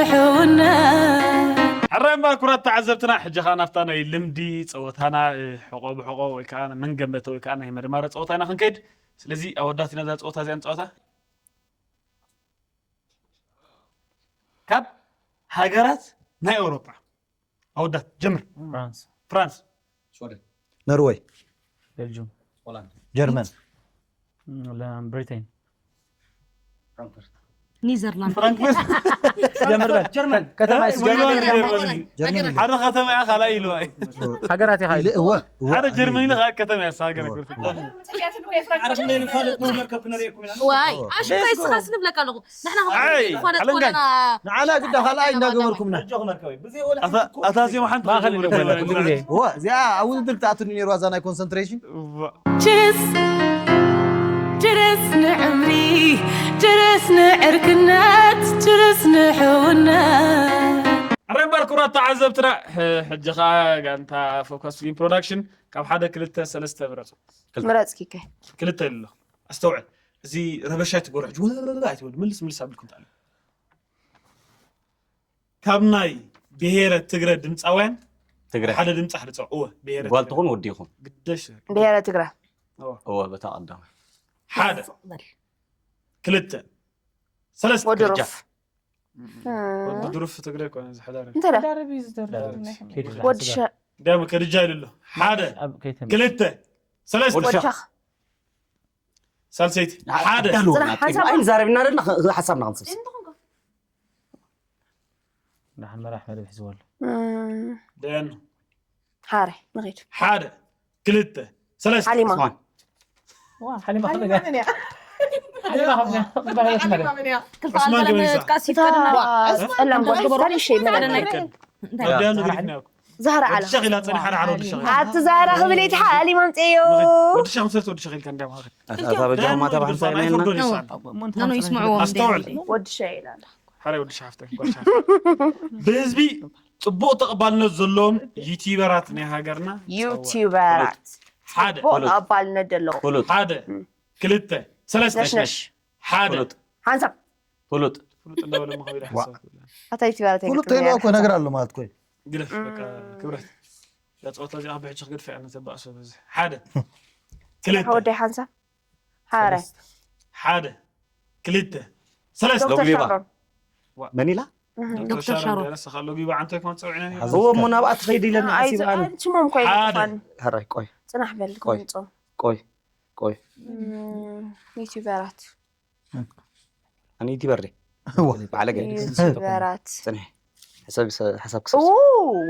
ሕውና ሕራይ እምበኣር ክቡራት ተዓዘብትና፣ ሕጂ ኸዓ ናብታ ናይ ልምዲ ጸወታና፣ እ፣ ሕቖ ብሕቖ ወይ ከኣ መንገምበተ ወይ ከኣ ናይ መደማረ ጸወታ ኢና ክንከይድ። ስለዚ ኣወዳት ኢና እዛ ጸወታ እዚኣ ንጻወታ። ካብ ሃገራት ናይ ኣውሮጳ ኣወዳት ጀምር። ፍራንስ፣ ፍራንስ፣ ኖርወይ፣ ቤልጅም፣ ጀርመን፣ ብሪቴን፣ ኒዘርላንድ ፍራንክፈርት ጀርመን፣ ከተማ ወይ ወይ ጀርመን። ሓደ ከተማ እያ ካልኣይ ኢሉ። ሃገራት ኢኻ ኢሉ። እወ እወ ሓደ ጀርመን ኢሉ ካልኣይ ከተማ እያ ሃገር። ዋይ ኣሽካይ ስኻስ ንብለካ ኣለኹ ንሕና ኣይ፣ ዝኾነ ሓለንጋይ። ኮለና ንዓና ግዳ ካልኣይ እንዳገበርኩምና ኣታ ዜማ ሓንቲ ማእኸል ኢሉ ይበለ ኩሉ ግዜ። እወ እዚኣ ኣብ ውድድር ትኣትኒ ነይሩ ኣዛ ናይ ኮንሰንትሬሽን ችስ ችርስ ንዕምሪ ችርስ ንዕርክነት ችርስ ንሕውነት ሕራይ እምበኣር ክቡራት ተዓዘብትና፣ ሕ- ሕጂ ኸዓ ጋንታ ፎከስ ፊልም ፕሮዳክሽን ካብ ሓደ ክልተ ሰለስተ ምረፁ። ምረፅ ኪከ ክልተ ኣሎ። ኣስተውዕል። እዚ ረበሻ ኣይትጎርዕጅ ወለለለ ኣይትበሉ። ምልስ ምልስ ኣቢልኩም ተኣልዩ። ካብ ናይ ብሄረ ትግረ ድምፃውያን ትግረ ሓደ ድምፂ ሓደ ፃው። እወ ብሄረ ጓል ትግረ። ትኹን ወዲ ይኹን ግደሽ። ብሄረ ትግረ እወ። እወ በታ ቀዳማይ ሓደ ክልተ ሰለስተ ወዲ ክልተ። ሩፍ ወዲ ድሩፍ ትግረ ይኮነ ዝሕዳረ። እንታይ ዳ ዳርብ እዩ ዝደርብ ናይ ሕመድ። ወዲ ሸ ደም ከድጃ ይልሎ። ሓደ ኣብ ከይተም ክልተ ሰለስተ ወዲ ሸ- ወድሻኽ ሳልሰይቲ ሓደ ጽናሕ ሓንሳብ ኣይንዛረብና ደና ሓሳብና ክንሰብስብ ደሓን መራሕ መደብ ሒዝዎ ኣሎ። እም፣ ደን ሓረ ንኸይድ ሓደ ክልተ ሰለስተ ሓሊማ ስማን ዋ፣ ሓሊማ ሓሊማ ከመይ መን እያ? ሓሊማ ከመይ ሓሊማ መን እያ? ክልተ ዑስማን ሃገር ከመይ ይሳ? ምጥቃስ ይፍቀደና። ጸላም ጓል ግበሮ። ክሳድ ይሸይመለና እንታይ? ወዲያ ንግሪት ነው። ዛህራ ዓላ ወዲ ሸኺላ ጽንሓ ዓሮ ወዲ ሸኺላ ኣቲ ዛህራ ክብል እቲ ሓሊማ ኣምፅዮ ወዲ ሸኺ ምሰልቲ ወዲ ሸኺል ከንዳ ማለት ኣታ በጃ ማታ ብሓንሳ ፋና ኢለና ይፈርዶ ይሳል ኖ ኖ ይስምዕዎ ኣስተውዕል። ወዲ ሸይላ ሓደ ወዲ ሸሓፍተ ጓል ሸሓፍተ ብህዝቢ ጽቡቕ ተቐባልነት ዘለዎም ዩቲዩበራት ናይ ሃገርና ዩቲዩበራት ሓደ ቦ ኣባልነት ዘለዎ ፍሉጥ ሓደ ክልተ ሰለስተ ነሽነሽ ሓደ ፍሉጥ ሓንሳብ ፍሉጥ ፍሉጥ እንዳበለ ምኸቢድ ሓሳብ ኣታ ዩቲዩበራት ፍሉጥ ተይልዋ እኮ ነገር ኣሎ ማለት ኮይ ግደፍ በቃ ክብረት ለፀወታ እዚኣ ብሕጂ ክገድፈ እያ ነተባእሶ በዚ ሓደ ክልተ ወደይ ሓንሳብ ሓረ ሓደ ክልተ ሰለስተ ዶክተር ሎጊባ። ሻሮን መን ኢላ ዶክተር ሻሮን ደረሰ ካሎ ጊባ ዓንቶ ይኮን ፀውዕና እዎ እሞ ናብኣ ትኸይድ ኢለና ሓሲብ ኣነ ኣይስሞም ኮይኑ ሓደ። ምኳን ሕራይ ቆይ ፅናሕ በል ቆይ። ክምፅኦም ቆይ ቆይ ዩቲዩበራት ኣነ ዩቲበር ደ ባዕለገ ዩቲዩበራት ፅንሒ ሓሳብ ሓሳብ ክሰብ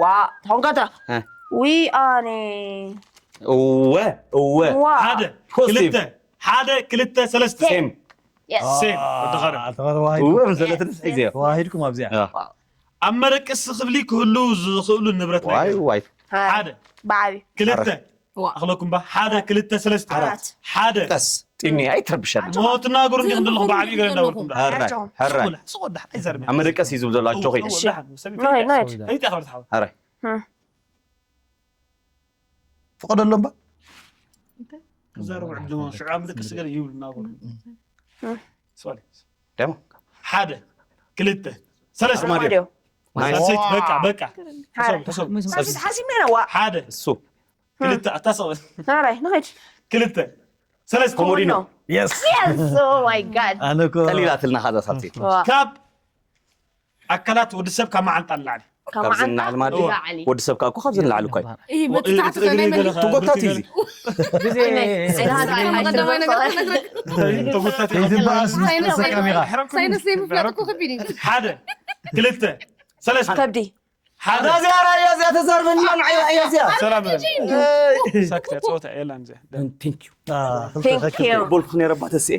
ዋ ተኾንካታ እ። ዊ ኣነ እወ እወ ዋ ሓደ ፖዚቲቭ። ክልተ ሓደ ክልተ ሰለስተ ሴም የስ ሴም ወዲ ኸረም እወ መሰለትን ሒዝዮ ተዋሂድኩም ኣብዚኣ ኣብ መደቀሲ ክፍሊ ክህልው ዝኽእሉ ንብረት ዋይ ነገር ዋይ ሓደ ብዓብዩ ክልተ ዋ። ኣኽለኩም ባ ሓደ ክልተ ሰለስተ ኣራት ሓደ ቀስ ጢኒ ኣይትረብሸና ሞ ትናገሩ እንዲኹም ዘለኹም ብዓብዩ ገለ እንዳበልኩም ዳ ሕራይ ሕራይ ስቕ ወዳ ኣይዛርብ ኣብ መደቀሲ እዩ ዝብዘላቸው ከይደ ናይ ናይ ከይደ ከብረት ሓወ ሕራይ ፍቐደሎም ባ ክዛረቡ ዕድሞ ሽዑ ኣብ መደቀሲ ገለ ይብሉ እናበሉ ሶሪ ደሞ ሓደ ክልተ ሰለስተ ማድዮ ማድዮ ናይስ ሰለስተ በቃ በቃ ሓደ ሕሰቡ ሕሰቡ ሳፊት ሓሲብ ነዋ ሓደ እሱ ክልተ ኣታሰበ ናራይ ንኸይድ ክልተ ሰለስተ ኮሞዲኖ የስ yes oh my god ኣነ እኮ ጠሊላትልና ካዛ ሳልሰይቲ ዋ ካብ ኣካላት ወዲ ሰብ ካብ መዓንጣ ንላዕሊ ካብ ካብዚ መዓንጣ ንላዕሊ ማለት እዋ። ንላዕሊ ወዲ ሰብ ካብ እኮ ካብዚ ንላዕሊ እኮ ወ- መትታሕቲ ትግርኛ ከመይ ገለ መሊኹ? ካብ ተጎታቲ ትግርኛ እዚ ቀዳማይ ነገር ክነግረክ ተጎታቲ ከይትበኣስ ምስ ተሰከም ኢኻ ሳይነስ ዘይምፍላጥ እኮ ከቢድ እዩ። ሓደ ክልተ ሰለስተ ከብዲ ሓደ እዚኣ ራእያ እዚኣ ተዛርበኒ እያ ንዓይ ራእያ እዚኣ ሰላም ሳክታ ፀወታ የላን እዚኣ ቴንክ ዩ አ፣ ክልተ thank ሰከም። you ቦልኩ ነይረ ኣባተስኤ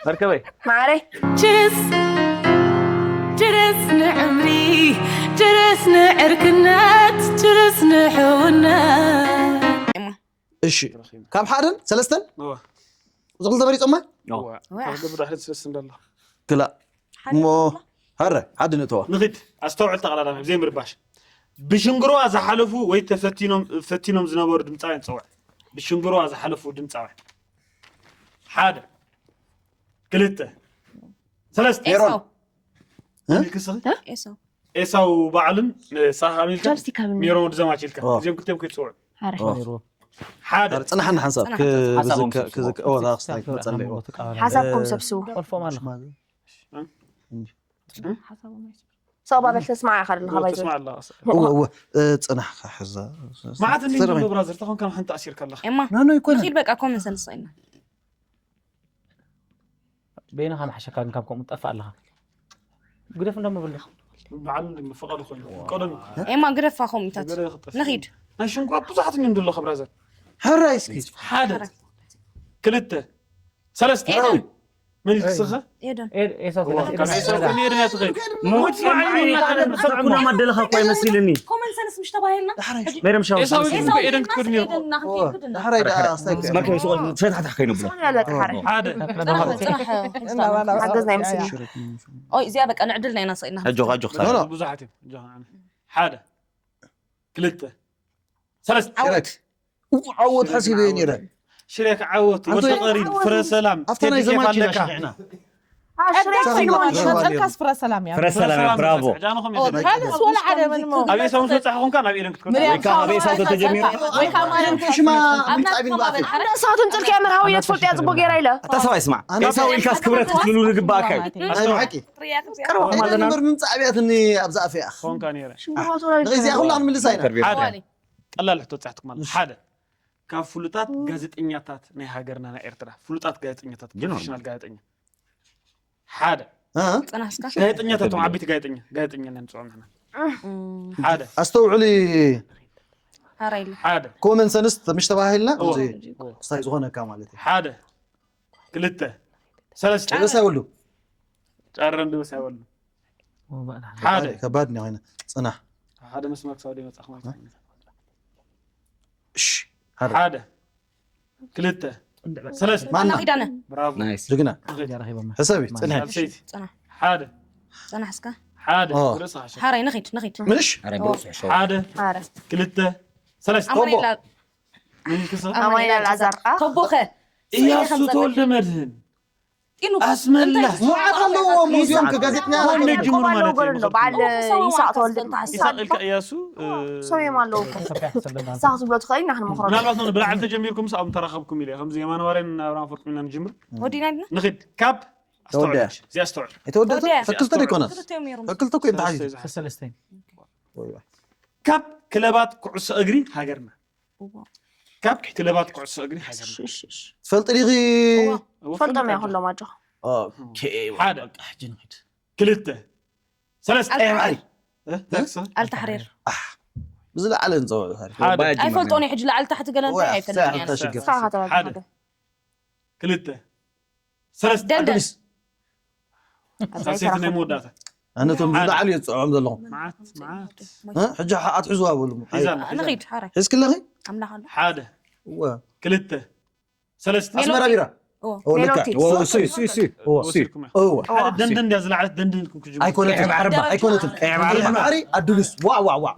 መርከበይ ማዕረይ ችስ ችርስ ንዕምሪ ችርስ ንዕርክነት ችርስ ንሕውነት እሺ ካብ ሓደን ሰለስተን እወ። እዚ ክልተ መሪፆማ እወ። ካብ ግብሪ ድሕሪ ሰለስተ እንዳሎ ክላ እሞ ሃረ ሓደ ንእተዋ ንኽድ ኣስተውዕል ተቐዳዳሚ ብዘይ ምርባሽ ብሽንግሮዋ ዝሓለፉ ወይ ተፈቲኖም ፈቲኖም ዝነበሩ ድምፃውያን ፀውዕ ብሽንግሮዋ ዝሓለፉ ድምፃውያን ሓደ ክልተ ሰለስተ ሜሮን መን ኢልኪ ንስኺ? ኤሳው። ኤሳው ባዕሉን ንሳኻ ኣሚልካ ቻፕስቲክ ሃብኒ። ሜሮን ወዲ ዘማች ኢልካ። ኦ። እዚኦም ክልቲኦም ከይትጽውዑ። ሓረ። ኦ። ሓደ። ኣረ፣ ጽናሕና ሓንሳብ። ጽናሕ። ክ-፣ ሓሳቦም ክዝከ-፣ ሰብስቡ። ክዝከ-፣ ኦ፣ እዛ ክስታይ ክመጸለይ። ሓሳብኩም ሰብስቡ። ቆልፎም ኣለኻ። ሰባ በል ተስማዕ ኢኻ ኣለኻ፣ ባይዘ። ተስማዕ ኣለኻ። እወ፣ እወ። እ፣ ጽናሕካ ሕዛ። መዓት እንዲ ሰረመኝ። ብሎ ብራዘር፣ ተኾንካ ሓንቲ ኣሲርካ ኣለኻ። ኤማ፣ ኖ፣ ኖ፣ ይኮነ። ንኺድ በቃ፣ ኮመን ሰንስ ኢና። በይንኻ ምሓሸካ ግን ካብ ከምኡ ትጠፍእ ኣለኻ። ግደፍ እንደሞ በል። በዓል እንዲ ፈቐዶ ኮይኑ። ቀደም። ኤማ፣ ግደፋ ከምኡታት። ገለ ክጠፍእ። ንኺድ። ናይ ሽንኳ ብዙሓት እንዲ ኣለኻ ብራዘር። ሕራይ እስኪ። ሓደ። ክልተ። ሰለስተ። ኤደን። መን እዩ ክስኸ? ኤደን። ኤድ-፣ ኤሳው እዋ፣ ተለስተ ካብ ኤሳው ኤደን። ከመይ ኤደን እያ ትኸይድ? ሞት ሙት ማዓይ ሰማይ ኢና ካለ ካለ ንሰብኩ ሰብኩና ማደለኻ እኮ ኣይመስልኒ። ኮመን ሰንስ ምሽ ተባሂልና? ዳሕራይ። መርየም ሻው ኤሳው ሰንስ። ኤሳው ኤደን ክትከድ ነይሩ። ኤደን እና ክትከድ ነይሩ። ዳሕራይ ዳኣ ኣስታይ ዳሕራይ። መርካብ ይስቆል ሰታሕ ታሕ ከይኑ ብሎ። ሰማን ያለ ዳሕራይ። ሓደ። ጽናሕ፣ ጽናሕ፣ ጽናሕ። ሓገዝና ይመስል። ኦ፣ እዚኣ በቃ ንዕድልና ኢና ስኢና። ኣጆኻ፣ ኣጆኻ። ኖ፣ ኖ። ብዙሓት እዮም። ኣጆኻ፣ ኣነ። ሓደ። ክልተ። ሰለስተ። ዓወት። ሽረክ። ው-፣ ዓወት ሓሲበ እየ ነይረ። ሽረክ ዓወት፣ ኣንተ ወዲ ቀሪብ፣ ፍረ ሰላም፣ ኣፍታ ናይ ቴዲ ኬፍ ዘማች ኢና ኣለካ። ሽኺዕና። አ፣ ሽረክ ቀዳም ፊልም ፊልም ፊልም ቀጸልካስ ፍረ ሰላም እያ። ፍረ ሰላም እያ፣ ብራቮ። ጃኖ ኸም ኦ፣ ይፈልጥ። ካልስ ወላ ሓደ ምን ሞ። ኣብ ኤሳው ምስ በጻሕኹም ካን ኣብ ኤደን ክትከዱ። ወይ ካብ ኣብ ኤሳው ተጀሚሩ። ወይ ካብ ማለት ሽማ ኣብ ምንጻብ ናትኩም ይንባፍ። ኣበል ሓደ። ኣነ እሳትን ጽልኪ እያ መርሃዊ እየ ትፈልጥ እያ ጽቡቅ ገይራ ኢለ። ኣታ ሰብኣይ ስማዕ፣ ኣነ ኤሳው ኢልካስ ክብረት ክትብሉ ዝግባእካ እዩ። ኣይ፣ ብሓቂ። ቀረባ ኣነ ኣለና። ነበር ምምጻእ ኣብያትኒ ኣብዛ ኣፍ እያ። ኾንካ ነይረ። ሽምብራ ወተላ ንእዚኣ ኩላ ክንምልሳ ኢና። ሓደ። ዋሊ። ቀላል ሕቶ ጻሕትኩም ኣላ። እሺ። ሓደ። ካብ ፍሉጣት ጋዜጠኛታት ናይ ሃገርና ናይ ኤርትራ፣ ፍሉጣት ጋዜጠኛታት፣ ጅኖ። ፕሮፌሽናል ጋዜጠኛ። ሓደ። እ? ጽናሕ እስካ። ጋዜጠኛታት፣ እቶም ዓበይቲ ጋዜጠኛ፣ ጋዜጠኛ ኢና ንጽውዖም ንሕና። እም። ሓደ። ኣስተውዕሊ። ሓራ ኢለ። ሓደ። ኮመን ሰንስ ምሽ ተባሂልና፣ እዎ። እዚ ክስታይ ዝኾነካ ማለት እዩ። ሓደ። ክልተ። ሰለስተ። ርዕስ ኣይብሉ። ጫረ እንድውስ ኣይበሉ። ሓደ። ከባድ ነው ኮይነ። ጽናሕ። ሓደ መስመር ክሳብ ደይ መጻኹ ማለት እዩ። እሺ። ሓደ። ሓደ። ክልተ። ሰለስተ። ማና? ኪዳነ። ብራቮ። ናይስ። ጅግና። ንኺድ። ሕሰቢ፣ ጽንሒ። ኣብ ሰይቲ። ጽናሕ። ሓደ። ጽናሕ እስካ። ሓደ። ኦ። ርእስኻ ሓሸ። ሓራይ፣ ንኺድ፣ ንኺድ። ምንሽ? ኣረ፣ ብርእሱ ሕሸው። ሓደ። ሓረ። ክልተ። ሰለስተ። ኣማኑኤል ቶቦ። ላ-፣ ምን ክሰ? ኣማኑኤል ኣልኣዛር። ቶቦኸ። እያሱ ተወልደ መድህን። ጢኑ። ኣስመላሽ። እንታይ? መዓት ኣለዎ፣ ሙዚየም ከጋዜጠኛ ኮም ነጅምሩ ማለት እዩ። በዓል ይስሐቅ ተወልደ። ይስሐቅ ኢልካ እያሱ፣ እ፣ ሰብዮም ኣለዉ እኮ። ንስኻ ክትብሎ ትኽእል ኢና ክንመኽሮ። ምናልባት ነው ብላዕሊ ተጀሚርኩም ምስ ኣብም ተራኸብኩም ኢለ። ከምዚ የማነ ባርያን ኣብርሃም ኣፈወርቅን ኢና ንጅምር። ወዲና ዲና? ንኺድ። ካብ ተወደ። ኣስተውዕል። እዚ ኣስተውዕል። ኣይተወደተ? ተወደ። ፈክልተ ደይኮነ? ክልተ እዮም ነይሮም። ፈክልተ እኮ እዮም ተሓዚዞም። ሰለስተ። ሰለስተ። ወይ ወይ። ካብ ክለባት ኩዕሶ እግሪ ሃገርና። እዋ። ካብ ክለባት ኩዕሶ እግሪ ሃገርና። እሺ፣ እሺ፣ እሺ። ትፈልጢ ዲኺ? እዋ። እዋ፣ ፈልጦም እያ ፈልጦም። ኩሎም ኣጆኻ። ኦኬ፣ ሓደ። በቃ፣ ሕጂ ንኺድ። ክልተ። ሰለስተ። ቀይሕ ባሕሪ። እ? ታክሲ? ኣልታሕሪር። ኣሕ፣ ብዝለዓለ ንጸውዖ ታሪኽ። ሓደ። ባያ ጅማ ኣይፈልጦን እየ፣ ሕጂ ላዕሊ ታሕቲ ገለ እንታይ እዋ፣ ኣይፈልጥን እየ። ኣታ ሽግር። ንስኻ ከተባብዕ ሓደ። ሓደ። ክልተ። ሰለስተ። ደንደን። ኣዱሊስ። ኣብዚ ሳሴት ናይ ኣይሰራሕን። መወዳእታ። ኣነ እቶም ሓደ። ዝለዓሉ እየ ዝጽውዖም ዘለኹ። መዓት፣ መዓት። እ? ሕጂ ሓ-፣ ኣትሕዝዋ በሉ። ሒዛ ኣላ፣ ሒዛ ኣላ። ንኺድ፣ ሓራይ። ሒዝክለኺ? ኣምላኽ ኣሎ። ሓደ። እወ። ክልተ። ሰለስተ። ኣስመራ ቢራ። እዎ። እዎ፣ ልክዕ። ሜሎቲ። እዎ፣ እሱ፣ እሱ፣ እሱ። እዎ። ወሲድኩም እያ። እዎ። ሓደ እሱ። ደንደን ድያ ዝለዓለት ደንደን ኢልኩም ክጅምሩ። ኣይኮነትን። ቀይሕ ባሕሪ እባ። ኣይኮነትን። ቀይሕ ባሕሪ እባ። ቀይሕ ባሕሪ ኣዱሊስ። ዋዕ፣ ዋዕ፣ ዋዕ።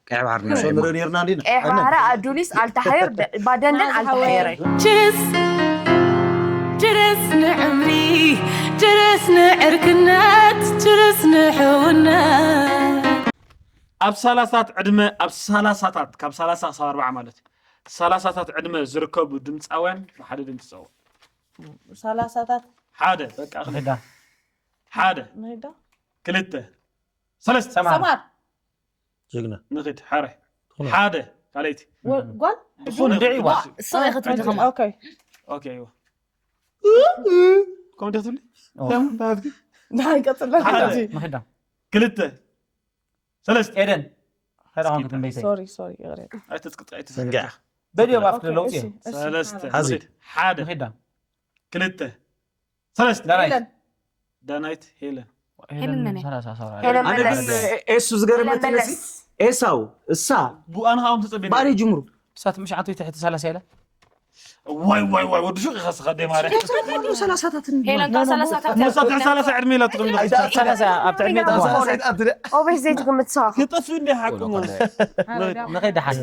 ቀይሕ ባሕሪ ነይሩ። ሰምረ ነይርና እንዲና። ቀይሕ ባሕሪ ኣዱሊስ ኣልታሓየር ደ-፣ ባደንደን ኣልታሓየር። ችርስ፣ ችርስ ንዕምሪ፣ ችርስ ንዕርክነት፣ ችርስ ንሕውነት። ኣብ ሰላሳታት ዕድመ፣ ኣብ ሰላሳታት፣ ካብ ሰላሳ ክሳብ ኣርባዓ ማለት እዩ። ሰላሳታት ዕድመ ዝርከቡ ድምፃውያን ብሓደ ድምፂ ጸውዕ። ሰላሳታት። ሓደ፣ በቃ። ንኺዳ። ሓደ። ንኺዳ። ክልተ። ሰለስተ። ሰማር። ሰማር። ጅግና። ንኺድ፣ ሓራይ። ትኹነ። ሓደ፣ ካልኣይቲ። ወ-፣ ጓል? ዝኾነ እንድዒ ዋ። ዋ፣ እሱ ኢኺ ትብሊ ኸማ። ኦኬ። ኦኬ፣ እይዋ። ከምኡ ዲኻ ትብሊ? ኦ። እንታይ ትብሊ? እንታይ ትብሊ? ንሓይ ቀጽል ሓደ። ሕጂ። ንኺዳ። ክልተ። ሰለስተ። ኤደን። ኸዳ ኾንክ ትንበይተይ። ሶሪ፣ ሶሪ፣ ይቕሬታ። ኣይተጽቅጥ፣ ኣይተዘንግዕ። በድዮ ባፍክ ኦኬ፣ ለውጥ እሺ፣ እዩ። እሺ። ሰለስተ። ሓዚ። ንኺድ። ሓደ። ንኺዳ። ክልተ። ሰለስተ። ዳናይት። ሄለን። ዳናይት ሄለን። ሄለን መን እያ? ሰላሳ፣ ሰላሳ። ሄለን ኣነ ግን መለስ። ኤሱ ዝገርመኒ ሄለን መለስ። ኤሳው፣ እሳ። ብኣን ኸኣ ተጸቢና። ባሪ ጅምሩ። እሳ ትምሽ ዓንቶ ትሕቲ ሰላሳ ኢላ። ዋይ፣ ዋይ፣ ዋይ፣ ወዲ ሹቕ ኢኻ ስኻ ደይ ማርያ። ሰላሳታት እንዲ። ሄለን ካብ ሰላሳታት እያ። ሰላሳ ዕድመ ኢላ ትቕምጥ። ኣይ፣ ሰላሳ ኣብ ትዕድመ ኣይ፣ ጠባዕ። ሰላሳ ኣብ ትዕድመ። ኦቤስ ዘይትግምት ሰው። ክጠፍእ እንዲ ሓቁ ማለት። ንኸይድ ደሓን።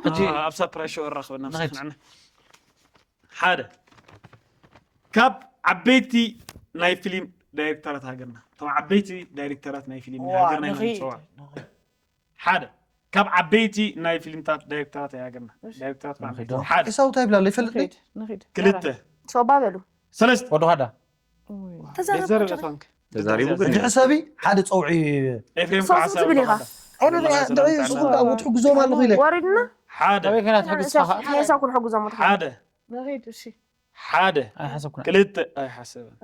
ሕጂ ኣብ ሳፕራይዝ ሾው ራኸብና ንኸይድ። ንስኽናዕና። ሓደ። ካብ ዓበይቲ ናይ ፊልም ዳይሬክተራት ሃገርና፣ እቶም ዓበይቲ ዳይሬክተራት ናይ ፊልም ናይ ሃገርና ኢና ንጽውዖም። ሓደ ካብ ዓበይቲ ናይ ፊልምታት ዳይሬክተራት ናይ ሃገርና፣ ዳይሬክተራት ማለት እዩ። ሓደ ኢሳው እንታይ ብላ ይፈልጥ? ንኺድ ንኺድ። ክልተ። ሶባ በሉ። ሰለስተ። ወዲ ኻዳ። ተዛረብ ተዛረብ። ተዛሪቡ ግን እንድሕር ሰብይ ሓደ ጸውዒ ኤፍሬም ሶስት ካሳ ትብል ኢኻ። ኣይበለ እንድዒ ዝኹን ካብ ትሕግዞም ኣለኹ ኢለ። ወሪድና ሓደ ኣበይ ከና ትሕግዝ ኢኻ? ሓይሳ ኩን ሕጉዞም ሓደ ንኺድ እሺ። ሓደ ኣይሓሰብኩና። ክልተ ኣይሓሰብን።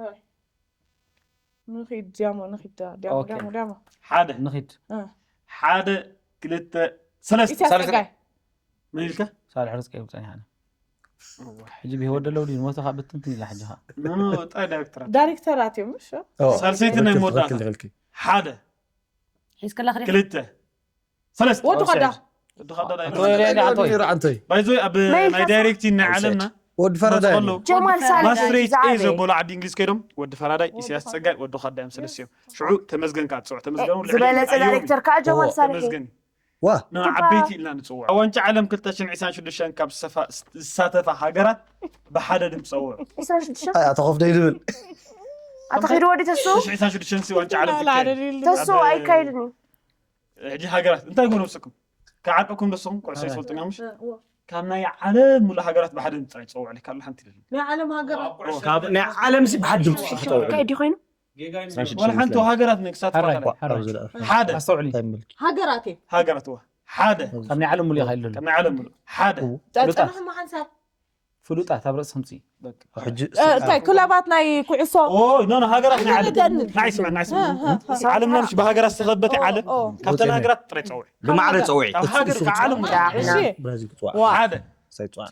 ንኺድ ዲያሞ ንኺድ ዳ- ዲያሞ ኦኬ። ዲያሞ ዲያሞ ሓደ ንኺድ። ሓደ ክልተ ሰለስተ ኢሳያስ ሳልሳይ። ጸጋይ። ምን ኢልካ? ሳልሕ ርዝቀ ይብሉ ጸኒሓና። ሕጂ ብህይወት ደለው ድዩ? ሞተ ካብ ብትንትን ኢላ ሕጂ ኸኣ። ኖ ኖ ጣይ ዳይሬክተራት። ዳይሬክተራት እዮም እሺ። ሳልሰይቲ ናይ ሞታ ትኽክል ትኽክል። ሓደ ሒዝክላ ክደ ክልተ ሰለስተ ወዲ ኸዳ። ወዲ ኸዳ ዳይሬክተር። ኣቶይ ሬኒ ኣቶይ። ነይሩ ኣንቶይ። ባይዞይ ኣብ ናይ ዳይሬክቲንግ ናይ ዓለምና ወዲ ፈረዳይ። ጀማል ሳልሕ ማስትሬት ኤ ዝዓበየ። ዘበሉ ዓዲ እንግሊዝ ከይዶም ወዲ ፈራዳይ ኢሳያስ ጸጋይ ወዲ ኸዳ እዮም ሰለስተ እዮም። ሽዑ ተመስገን ከዓ ትጽውዕ ተመስገን ዝበለጸ ዳይሬክተር ከዓ ጀማል ሳልሕ እዩ። ተመስገን ዋ። ንዓበይቲ ኢልና ንጽውዖ። ኣብ ዋንጫ ዓለም ክልተ ሽሕን ዕስራን ሽዱሽተን ካብ ዝሰፋ- ዝሳተፋ ሃገራት ብሓደ ድምፂ ጸውዑ። ዕስራን ሽዱሽተ ኣይ ኣቶ ኮፍ ደይ ዝብል ኣቶ ኺዱ ወዲ ተሱ ክልተ ሽሕን ዕስራን ሽዱሽተን ሲ ዋንጫ ዓለም ክካየድ። ተሱ ኣብ ኣይካይድን እዩ። ሕጂ ሃገራት እንታይ ይኮኑ ንስኩም? ክዓቀኩም ንስኩም ኩዕሶ ይፈልጡ እዮም። ካብ ናይ ዓለም ሙሉ ሃገራት ብሓደ ድምፂ ጸውዑ። ካሉ ሓንቲ ናይ ዓለም ሃገራት ካብ ናይ ዓለም ሲ ብሓደ ድምፂ ጸውዑ። ካይዲ ኮይኑ ወላ ሓንቲ ሃገራት ንክሳት ሓደ ኣስተውዕሊ። ሃገራት ሃገራት ዋ ሓደ ካብ ናይ ዓለም ሙሉ ይኸይል ከም ናይ ዓለም ሙሉ ሓደ ጠጠና መሓንሳብ ፍሉጣት ኣብ ርእሲ ከምፂ ሕጂ እንታይ ክለባት ናይ ኩዕሶ ኖ ኖ ሃገራት ናይ ዓለም ናይ ስማ ናይ ስማ ዓለምና ምሽ ብሃገራት ዝተኸበተ ዓለም ካብተን ሃገራት ጥራይ ፀውዒ ብማዕረ ፀውዒ ካብ ሃገር ካብ ዓለም እሺ ብራዚል ክፅዋዕ ሓደ ሳይ ፅዋዕ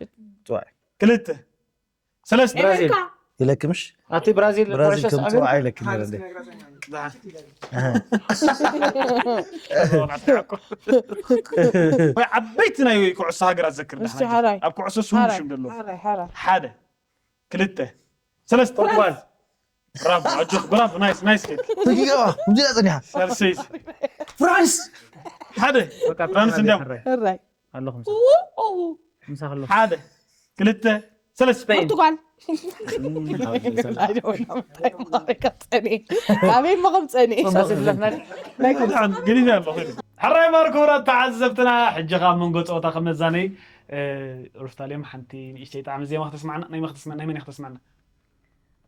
ፅዋዕ ክልተ ሰለስተ ብራዚል ኢለክምሽ ኣቲ ብራዚል ብራዚል ከም ጽዋዕ ኢለክም ነረደ ዓበይቲ ናይ ኩዕሶ ሃገራት ዘክር ኣብ ኩዕሶ ስሙ ሽም ደሎ ሓደ ክልተ ሰለስተ ፖርቱጋል ብራቮ ኣጆክ ብራቮ ናይስ ናይስ ኬክ ትጊገባ ምጅላ ጽኒሓ ሳልሰይት ፍራንስ ሓደ ፍራንስ እንዲያም ኣለኹም ምሳኽ ኣለኹ ሓደ ክልተ ሰለስተ ስፔን ፖርቱጋል ኣበይ መኸም ፀኒ ግሪን ኣለኹ ሕራይ ማር ክቡራት ተዓዘብትና ሕጂ ከዓ መንጎ ፀወታ ከመዛነይ ሩፍታሌም ሓንቲ ንእሽተይ ጣዕሚ ዜማ ክተስማዕና ናይ መክተስማ ናይ መን ክተስማዕና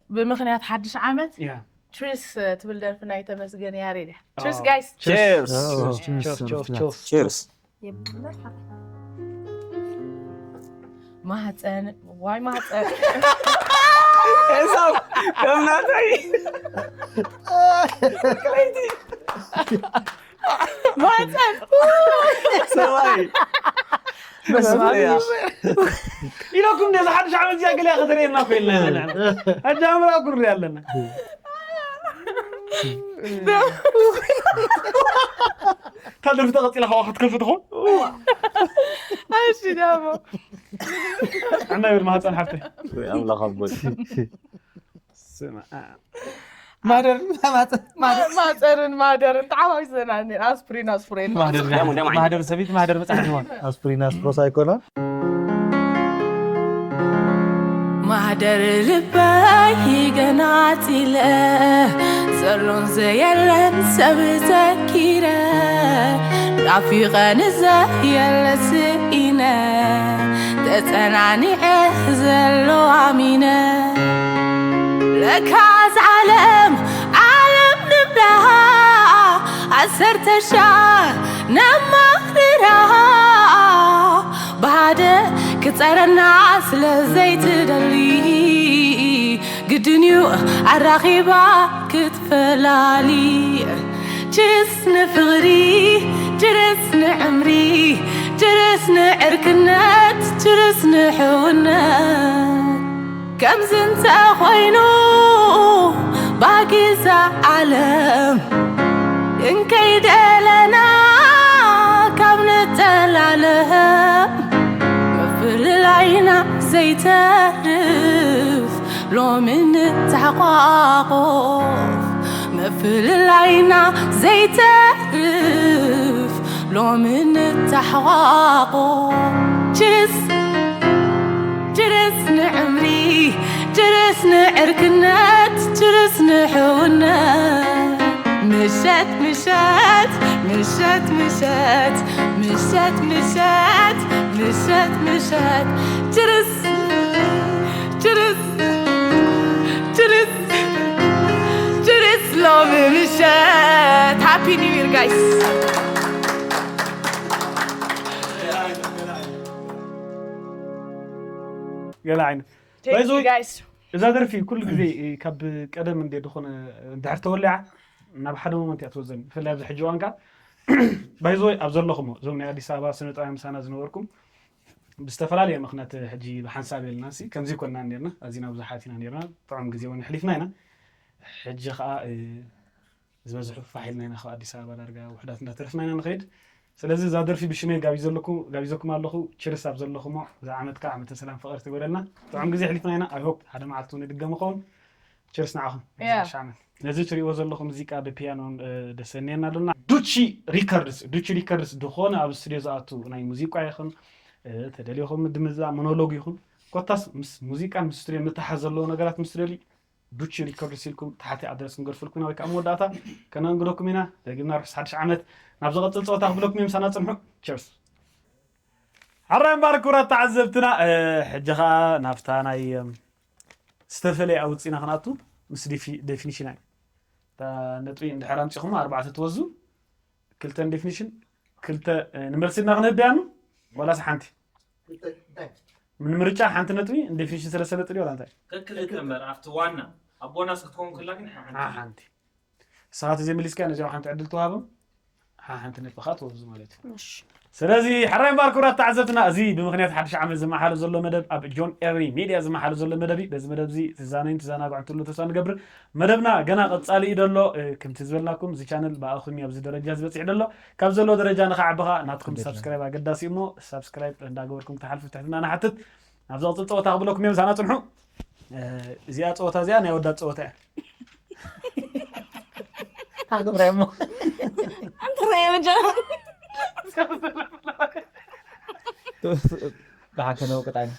ብምክንያት ሓድሽ ዓመት ያ ትሪስ ትብል ደርፊ ናይ ተመስገን ያሬድ እያ ትሪስ ኦ። ጋይስ ቸርስ ቸርስ ቸርስ ማህፀን ዋይ ማህፀን ኤሳው ከም ናተይ ማህፀን ሰብኣይ መስማያ ኢለኩም ነዚ ሓድሽ ዓመት እዚኣ ገሊኣ ከተርእየና ኮይልና ኣጃምራ ኩሪ ኣለና ካብ ደርፊ ተቐፂላ ከዋ ክትከልፊ ትኾን እሺ ዳሞ ኣና ይብል ማህፀን ሓፍተይ ኣምላኽ ኣቦይ ማደር ማደር ማፀርን ማደርን ተዓዋዊሰና ኣስፕሪን ኣስፕሪን ማህደር ሰበይቲ ማህደር መፅሓፍ ይሆን ኣስፕሪን ኣስፕሮስ ኣይኮናን ማህደር ልበይ ገናፂለ ዘሎን ዘየለን ሰብ ዘኪረ ናፊቐ ንዘየለ ስኢነ ተፀናኒዐ ዘሎ ኣሚነ ለካስ ዓለም ዓለም ንብላ ዓሰርተ ሻ ነማኽርራ ብሃደ ክፀረና ስለ ዘይትደሊ ግድን እዩ ኣራኺባ ክትፈላሊ ችርስ ንፍቕሪ ችርስ ንዕምሪ ችርስ ንዕርክነት ችርስ ንሕውነት ከምዚ እንተ ኾይኑ ባጊዛ ዓለም እንከይደለና ካብ ንጠላለም ምፍልላይና ዘይተርፍ ሎሚ ንተሓቋቆፍ ምፍልላይና ዘይተርፍ ሎሚ ንተሓቋቆፍ ችርስ ችርስ ንዕምሪ ችርስ ንዕርክነት ርስ ንሕውነት ምሸት ምሸት ምሸት ምሸት ምሸት ምሸት ምሸት ምሸት ችርስ ችርስ ችርስ ችርስ ሎሚ ምሸት ሃፒ ኒው ይር ጋይስ። ገለ ዓይነት Thank ባይዞ you guys. እዛ ደርፊ ኩሉ ግዜ ካብ ቀደም እንደ ዝኾነ እንድሕር ተወሊዓ ናብ ሓደ ሞመንት እያ ትወዘኒ። ብፍላይ ኣብዚ ሕጂ እዋን ከዓ ባይዞ ኣብ ዘለኹሞ እዞም ናይ ኣዲስ ኣበባ ስነ ጥበባውያን ምሳና ዝነበርኩም ብዝተፈላለየ ምኽንያት ሕጂ ብሓንሳብ የልና ሲ ከምዚ ኮንና ነርና ኣዚና ብዙሓት ኢና ነርና ጥዑም ግዜ እውን ኣሕሊፍና ኢና። ሕጂ ከዓ እ፣ ዝበዝሑ ፋሕ ኢልና ኢና ካብ ኣዲስ ኣበባ ዳርጋ ውሕዳት እንዳተረፍና ኢና ንኸይድ። ስለዚ እዛ ደርፊ ብሽመይ ጋቢዘኩም ኣለኹ። ችርስ ኣብ ዘለኹሞ እዛ ዓመት ከዓ ዓመተ ሰላም ፍቕሪ ትግበረልና። ጥዑም ግዜ ኣሕሊፍና ኢና። I hope ሓደ መዓልቲ እውን ይድገም ይኸውን። ችርስ ንዓኹም። Yeah. ሓድሽ ዓመት። ነዚ ትሪእዎ ዘለኹም ሙዚቃ ብፒያኖን እ፣ ደሰንየና ኣሎና። ዱቺ ሪከርድስ ዱቺ ሪከርድስ ዝኾነ ኣብ ስቱዲዮ ዝኣቱ ናይ ሙዚቃ ይኹን እ፣ ተደልዮኹም ድምዛ ሞኖሎግ ይኹን ኮታስ ምስ ሙዚቃን ምስ ስቱዲዮ ምትሓዝ ዘለዎ ነገራት ምስ ትደልዩ ዱቺ ሪከርድስ ኢልኩም ታሕቲ ኣድረስ ክንገድፈልኩም ኢና ወይ ከዓ መወዳእታ ከነንግደኩም ኢና። ደጊምና ርሑስ ሓድሽ ዓመት። ናብ ዝቐፅል ፀወታ ክብለኩም እዮም ሳና ፅንሑ። ቸርስ። ሕራይ እምበር ክቡራት ተዓዘብትና እ፣ ሕጂ ከዓ ናብታ ናይ እም፣ ዝተፈለየ ኣውፂና ክንኣቱ ምስ ዴፊ- ዴፊኒሽን ኣይ እታ ነጥቢ እንድሕር ኣምፂኹም ኣርባዕተ ትወዙ ክልተ ንዴፊኒሽን ክልተ እ፣ ንመልሲ እና ክንህብ ያኑ ዋላስ ሓንቲ ንምርጫ ሓንቲ ነጥቢ ንዴፊኒሽን ሰለስተ ነጥቢ ዋላ እንታይ ክልተ እምበር ኣብቲ ዋና ኣቦና ክትከውን ከላ ግን ሓንቲ ሓንቲ ንስኻ ተዘይመሊስካ ነዚኦም ሓንቲ ዕድል ተዋህቦም ሓንቲ ነጥቢ ከዓ ትወዙ ማለት እዩ። ስለዚ ሕራይ እምበር ክቡራት ተዓዘብትና እዚ ብምኽንያት ሓድሽ ዓመት ዝመሓሉ ዘሎ መደብ ኣብ ጆን ኤሪ ሚድያ ዝመሓሉ ዘሎ መደብ እዩ። በዚ መደብ እዚ ትዛነይን ትዘናግዑን ትህሉ ተስፋ ንገብር። መደብና ገና ቀፃሊ እዩ ዘሎ። እ፣ ከምቲ ዝበልናኩም እዚ ቻነል ብኣኹም እዩ ኣብዚ ደረጃ ዝበፅሕ ዘሎ። ካብ ዘሎ ደረጃ ንኸዓቢ ኸዓ ናትኩም ሳብስክራይብ ኣገዳሲ እዩ እሞ ሳብስክራይብ እንዳገበርኩም ክትሓልፉ ትሕትና ንሓትት። ናብ ዝቕፅል ፀወታ ክብለኩም እዮም ሳና ፅንሑ። እ፣ እዚኣ ፀወታ እዚኣ ናይ ወዳት ፀወታ እያ። ኣገብራ እሞ ኣንተ ራእየ መጀመር ብሓከነ ወቅጣኒ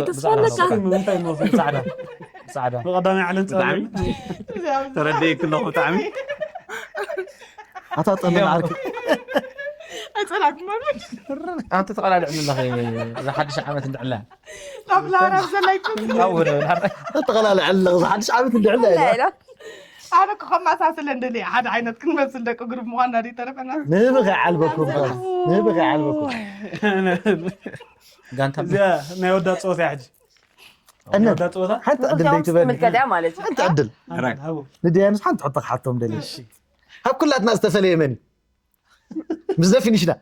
ተስፋ ኣለካ። እንታይ ሞ ፃዕዳ ፃዕዳ ብቐዳማይ ዓለም ፀወታ ተረዲእክ ኣለኹ ብጣዕሚ ኣታ ፀመን ዓርኪ ኣይፀላኩም ማለት ኣንቲ ተቐላልዕ ኣለኺ ዝሓድሽ ዓመት እንድዕላ ናብ ላራብ ዘላይኩም ኣውረ ተቐላልዕ ኣለኺ ዝሓድሽ ዓመት እንድዕላ ኣነ ክኸማሳስለ እንደሊ ሓደ ዓይነት ክንመስል ደቂ ግሩብ ምዃንና ድዩ ተረፈና። ንህብኺ ዓልበኩም ንህብኺ ዓልበኩም ጋንታ እዚኣ ናይ ወዳት ፀወታ እያ ሕጂ እነ ናይ ወዳት ፀወታ ሓንቲ ዕድል ደይትበል ትምልከት እያ ማለት እዩ። ሓንቲ ዕድል ሃቦ ንደያኑስ ሓንቲ ሕቶ ክሓቶም ደሊ ካብ ኩላትና ዝተፈለየ መን እዩ ምስ ደፊኒሽና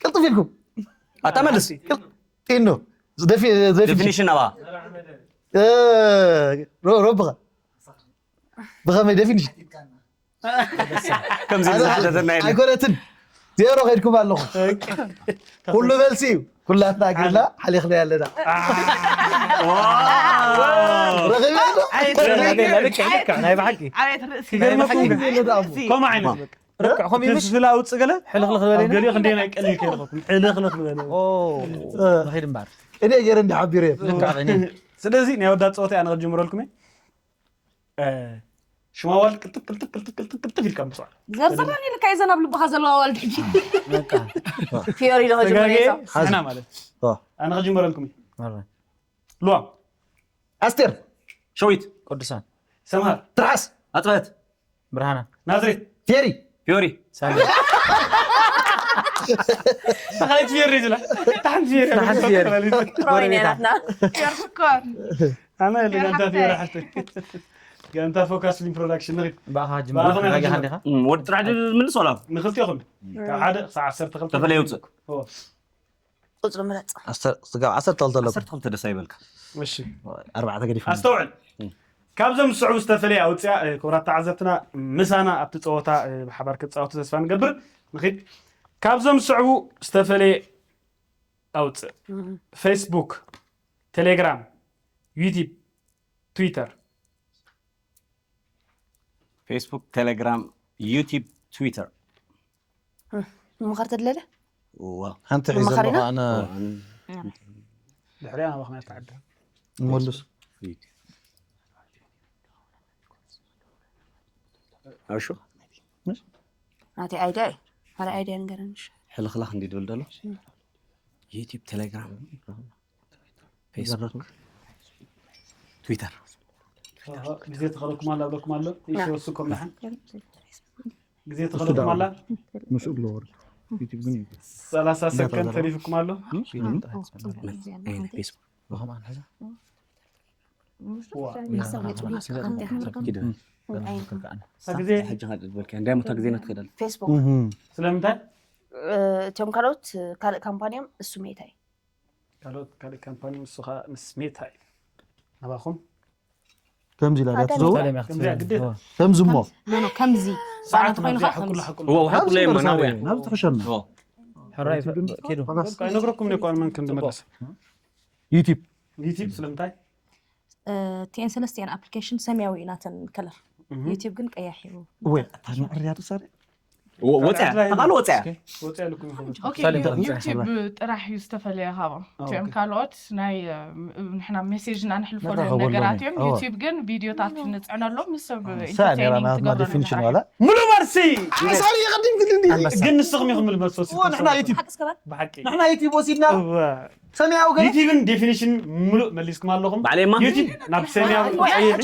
ቅልጥፍ ኢልኩም ኣታ መልስ ጢኖ ደፊኒሽን ዴፊኒሽን ኣባ ሮብኻ ብኸመይ ደፊኒሽን ከምዚ ዝሓተተና የለን ኣይኮነትን ዜሮ ከድኩም ኣለኹ ኩሉ መልሲ እዩ ኩላትና ግርና ሓሊኽና ኣለና ረኺበ ኣሎ ናይ ብሓቂ ዓቤት ርእሲ ይገርመኩም ግን ግዜ ኣለና እሞ ከምኡ ዓይነት በቃ ርክዕ ከምኡ ይምሽ ስለ ኣውፅእ ገለ ሕልኽልኽ ዝበለ ኣብ ገሊኦ ክንደይ ናይ ቀሊል ከይረኸኩም ሕልኽልኽ ዝበለ ንኸይድ እምበር እኔ ገይረ እንዲ ሓቢረ እየ ልክዕ እኔ ስለዚ ናይ ወዳት ፀወታ ኣነ ክጅምረልኩም እየ ሽማዋል ቅልጥፍ ቅልጥፍ ቅልጥፍ ቅልጥፍ ቅልጥፍ ኢልካ ምፅዋዕ ዘርዘራ ኢልካ እየ ዘናብ ልብኻ ዘለዋ ዋልድ ሕጂ በቃ ፊዮሪ ዶ ተጋጌ ከጀመረ ስሕና ማለት ኦ። ኣነ ክጅምረልኩም እየ መረ ሉዋም ኣስቴር ሸዊት ቅዱሳን ሰምሃር ትርሓስ ኣፅበት ብርሃና ናዝሬት ፌሪ ሳሚ ተኻይት ፌሪ ዝላ ታሓንቲ ፌሪ ታሓንቲ ፌሪ። ሮይነ ናትና ኣነ ለጋንታ ፌሪ ሓፍተይ ጋንታ ፎካስ ፊልም ፕሮዳክሽን ንኺድ ብኣኻ ብኣኻ ጅምር ናይ ዲኻ ጅምር። ዲኻ ወዲ ጥራሕ ድዩ ዝምልስ ዋላ ንክልቴኹም ካብ ሓደ ክሳብ ዓሰርተ ክልተ ተፈለየ ውፅእ ቁፅሪ ምረፅ ስጋብ ዓሰርተ ክልተ ኣለኩም ዓሰርተ ክልተ ደስ ኣይበልካ እሺ ኣርባዕተ ገዲፍ ኣስተውዕል ካብዞም ዝስዕቡ ዝተፈለየ ኣውፅያ እ፣ ክቡራት ተዓዘብትና ምሳና ኣብቲ ፀወታ እ፣ ብሓባር ክፃወቱ ተስፋ ንገብር ንኺድ ካብዞም ዝስዕቡ ዝተፈለየ ኣውፅእ ፌስቡክ ቴሌግራም ዩቲብ ትዊተር ፌስቡክ ቴሌግራም ዩቲብ ትዊተር ምምኻር ተድለለ ሓንቲ ሒዘ መኻሪና? ኣነ ድሕሪያ ናባኹም እያ ትዓዲ መልሱ ፌክ ኣሹ ናተይ ኣይድያ እዩ። ሓደ ኣይድያ ንገረኒ። ሕልኽላኽ እንዲ ድብል ደሎ ዩቲብ፣ ቴሌግራም፣ ፌስቡክ፣ ትዊተር። ግዜ ተኸለኩም ኣላ ብለኩም ኣሎ። እሺ ወስኩም ደሓን ግዜ ተኸለኩም ኣላ። ምስኡ ብሎ ወርድ ዩቲብ ግን እዩ። ሰላሳ ሰከንድ ተሪፍኩም ኣሎ። ፌስቡክ ብኸምኣ ንሕዛ ዋ። እታ ግዜ ሕጂ ካልእ ዝበልካዮ እንታይ ሞታ ግዜና ትኸዳል። ፌስቡክ እህም። ስለምንታይ እ፣ እቶም ካልኦት ካልእ ካምፓኒዮም እሱ ሜታ እዩ። ካልኦት ካልእ ካምፓኒ ንሱ ከዓ ምስ ሜታ እዩ። ናባኹም ከምዚ ኢላ ድያ ኣዳም ትዘው ሰላም ያኽት ከምዚኣ ግዴታ ከምዚ እሞ ኖ ኖ ከምዚ ሰዓት ባና ተኮይኑ መግዚኣ ከዓ ሕቁላ ከምዚ ሕቁላ ወ- ወ- ሕቁላ እየ ናብዚ መናውያ ናብዚ ተሕሸና ወ- ሕራይ ኪዱ በቃ ይነግረኩም እኮ መን ከም ዝመለሰ ዩቲብ ዩቲብ ስለምንታይ ቲኤን ሰለስቲኤን ኣፕሊኬሽን ሰማያዊ እዩ ናተን ከለር፣ ዩቲብ ግን ቀያሕ እዩ። ወይ ታና ዕርያቱ ሳሪ ወ- ወፅያ ተቓል ወፅያ ወፅያ ልኩም ይኸ ኦኬ፣ ሳሌም ዩ- ተቐምጠ ዩቲብ ጥራሕ እዩ ዝተፈላለየ ካብኦም። እቲኦም ካልኦት ናይ እ፣ ንሕና ሜሴጅ እና ንሕልፈሉ ነራኸበሉ ነገራት እዮም። እዎ። ዩቲብ ግን ቪዲዮታት ንፅዕነሎም ንሰብ ሳኒ ኢንተርቴይኒንግ ራና ትገብረሉ ዲፊኒሽን ጥራሕ ዋላ ሙሉ መርሲ ኣንበሳ ግን ንስኹም ኢኹም ልመልሶ እዎ ንሕና ዩቲብ ሓቂ እስከ በል። ብሓቂ ንሕና ዩቲብ ወሲድና እወ። ሰማያዊ ገለ ዩቲብን ዴፊኒሽን ሙሉእ መሊስኩም ኣለኹም ባዕለይማ ዩቲብ ናብ ሰማያዊ ቀይር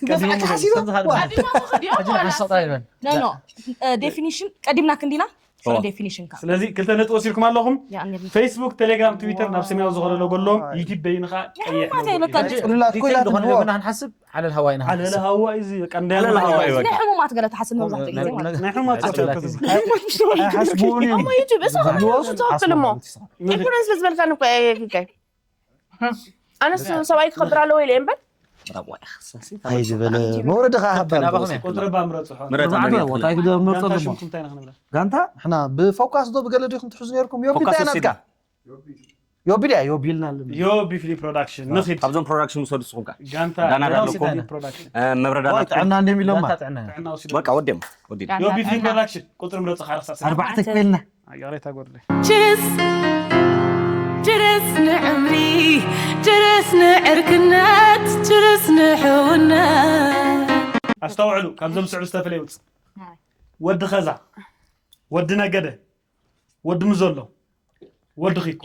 ክበዝሐካ ሲሉ ሕጂ ንሓስቕ ጥራይ ንበል ኖ ኖ ዴፊኒሽን ቀዲምና ክንዲና ዴፊኒሽን ካ ስለዚ ክልተ ነጥቢ ወሲድኩም ኣለኹም። ያ እንግዲህ ፌስቡክ፣ ቴሌግራም፣ ትዊተር ናብ ሰማያዊ ዝኸደሎ በሎም። ዩቲብ በይንኻ ቀይሕ ሕማማት ነው። ኣይበልካን። ጽሉላት ኮይና ዝኾነ ክንዎ ይኹን ንሓስብ ዓለል ሃዋይ ኢና ዓለለ ሃዋ እዩ እዚ ቀንዳ ዓለለ ሃዋ እዩ በቃ። ናይ ሕሙማት ገለ ትሓስብ መብዛሕትኡ ግዜ ማለት ናይ ሕማት ኣስፈላጊ ሰብከት እዚ። ኣይሓስብውን እዮም እሞ ዩቲብ እሱ ትኽክል እሞ ኢኮኖሚ ስለ ዝበልካኒ እኮ እየ ጌጋይ። ኣነስ ሰብኣይ ክኸብር ኣለዎ ኢለ እምበር ኣይዝበለ መውረዲ ከዓ ሃባ ናባኹም እያ። ቁጥሪ ባ ምረጽሖ ምረጽ ኣርባዕተ ኣሜሪካ ቦታ ኣይግደ ምርጠሉ ጋንታ እሞ ሽምኩም እንታይ ኢና ክንብላ? ጋንታ ንሕና ብፎካስ ዶ ብገለ ዲኹም ትሕዙ ነርኩም ዮቢ ፎካስ እንታይ ናትካ ወሲድና። ዮቢ ድያ ዮቢ ኢልና ኣለና ዮቢ ፊልም ፕሮዳክሽን ንኺድ ካብዞም ፕሮዳክሽን ውሰዱ ንስኹም ከ ጋንታ ዳና ዮቢ ዳለኩም ፊልም ፕሮዳክሽን መብረዳ ዋይ ኣለኩም ጥዕና እንዲም ኢሎማ ጋንታ ጥዕና እያ። ጥዕና ወሲዱ በቃ ወዲም ወዲም ዮቢ ፊልም ፕሮዳክሽን ቁጥሪ ምረጽ ሓረሳ ኣርባዕተ ክፈልና ይቕሬታ ጎድለ ችስ ችርስ ንዕምሪ ችርስ ንዕርክነት ችርስ ንሕውነት ኣስተውዕሉ። ካብዞም ስዕብ ዝተፈለየ ውፅ ወዲ ኸዛ ወዲ ነገደ ወዲ ምዘሎ ወዲ ኺኮ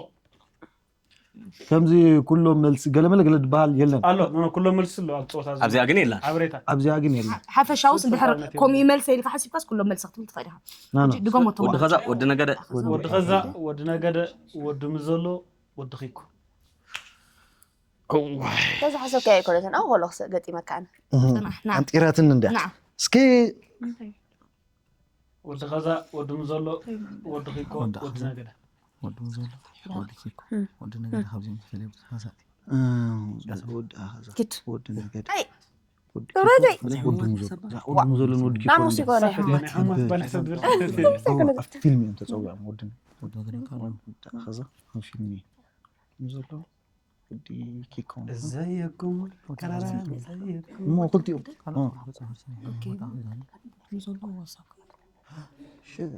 ከምዚ ኩሎም መልሲ ገለመለ ገለ ዝበሃል የለን ኣሎ ኖ ኩሎም መልሲ ኣሎ ኣብ ፀወታ ዘሎ ኣብዚኣ ግን የላን ሓበሬታ ኣብዚኣ ግን የለን ሓፈሻውስ እንድሕር ከምኡ ይመልሰ ኢልካ ሓሲብካስ ኩሎም መልሲ ክትብል ትኽእል ኢኻ። ናና ሕጂ ድገሞ ወዲ ኸዛ ወዲ ነገደ ወዲ ኸዛ ወዲ ነገደ ወዲ ምዘሎ ወዲ ኺኮ ተዝሓሰብካዮ ኣይኮነትን ኣብ ሆሎክስ ገጢመካ ኣነ እህ፣ ጽናሕ፣ ና። ኣንጢራትን እንድያ ና። እስኪ ወዲ ኸዛ ወዲ ምዘሎ ወዲ ኺኮ ወዲ ወዲ ኸዛ። ነገደ ወዲ ምዘሎ ወዲ ኪኮ ወዲ ነገደ ካብዚኦም ተፈለዩ ተመሳሳእቲ እህ፣ ወዲ ኣኸዛ ኪድ ወዲ ነገድ ኣይ ወዲ ወረደይ። ኪኮ፣ ወዲ ምዘሎ ወዲ ኪኮ ናሙስ ይኮነ ናይ ሓማት ባለሰብ ድርሰት ኣብ ፊልም እዮም ተፀዊዖም ወዲ ወዲ ነገደ ካብ ወዲ ኣኸዛ ኣብ ፊልም እዩ ዘሎ ወዲ ኪኮ እዘየኩም ከራራ እዘየኩም እሞ ክልቲኦም ዘሎ ወሳኩ ሽት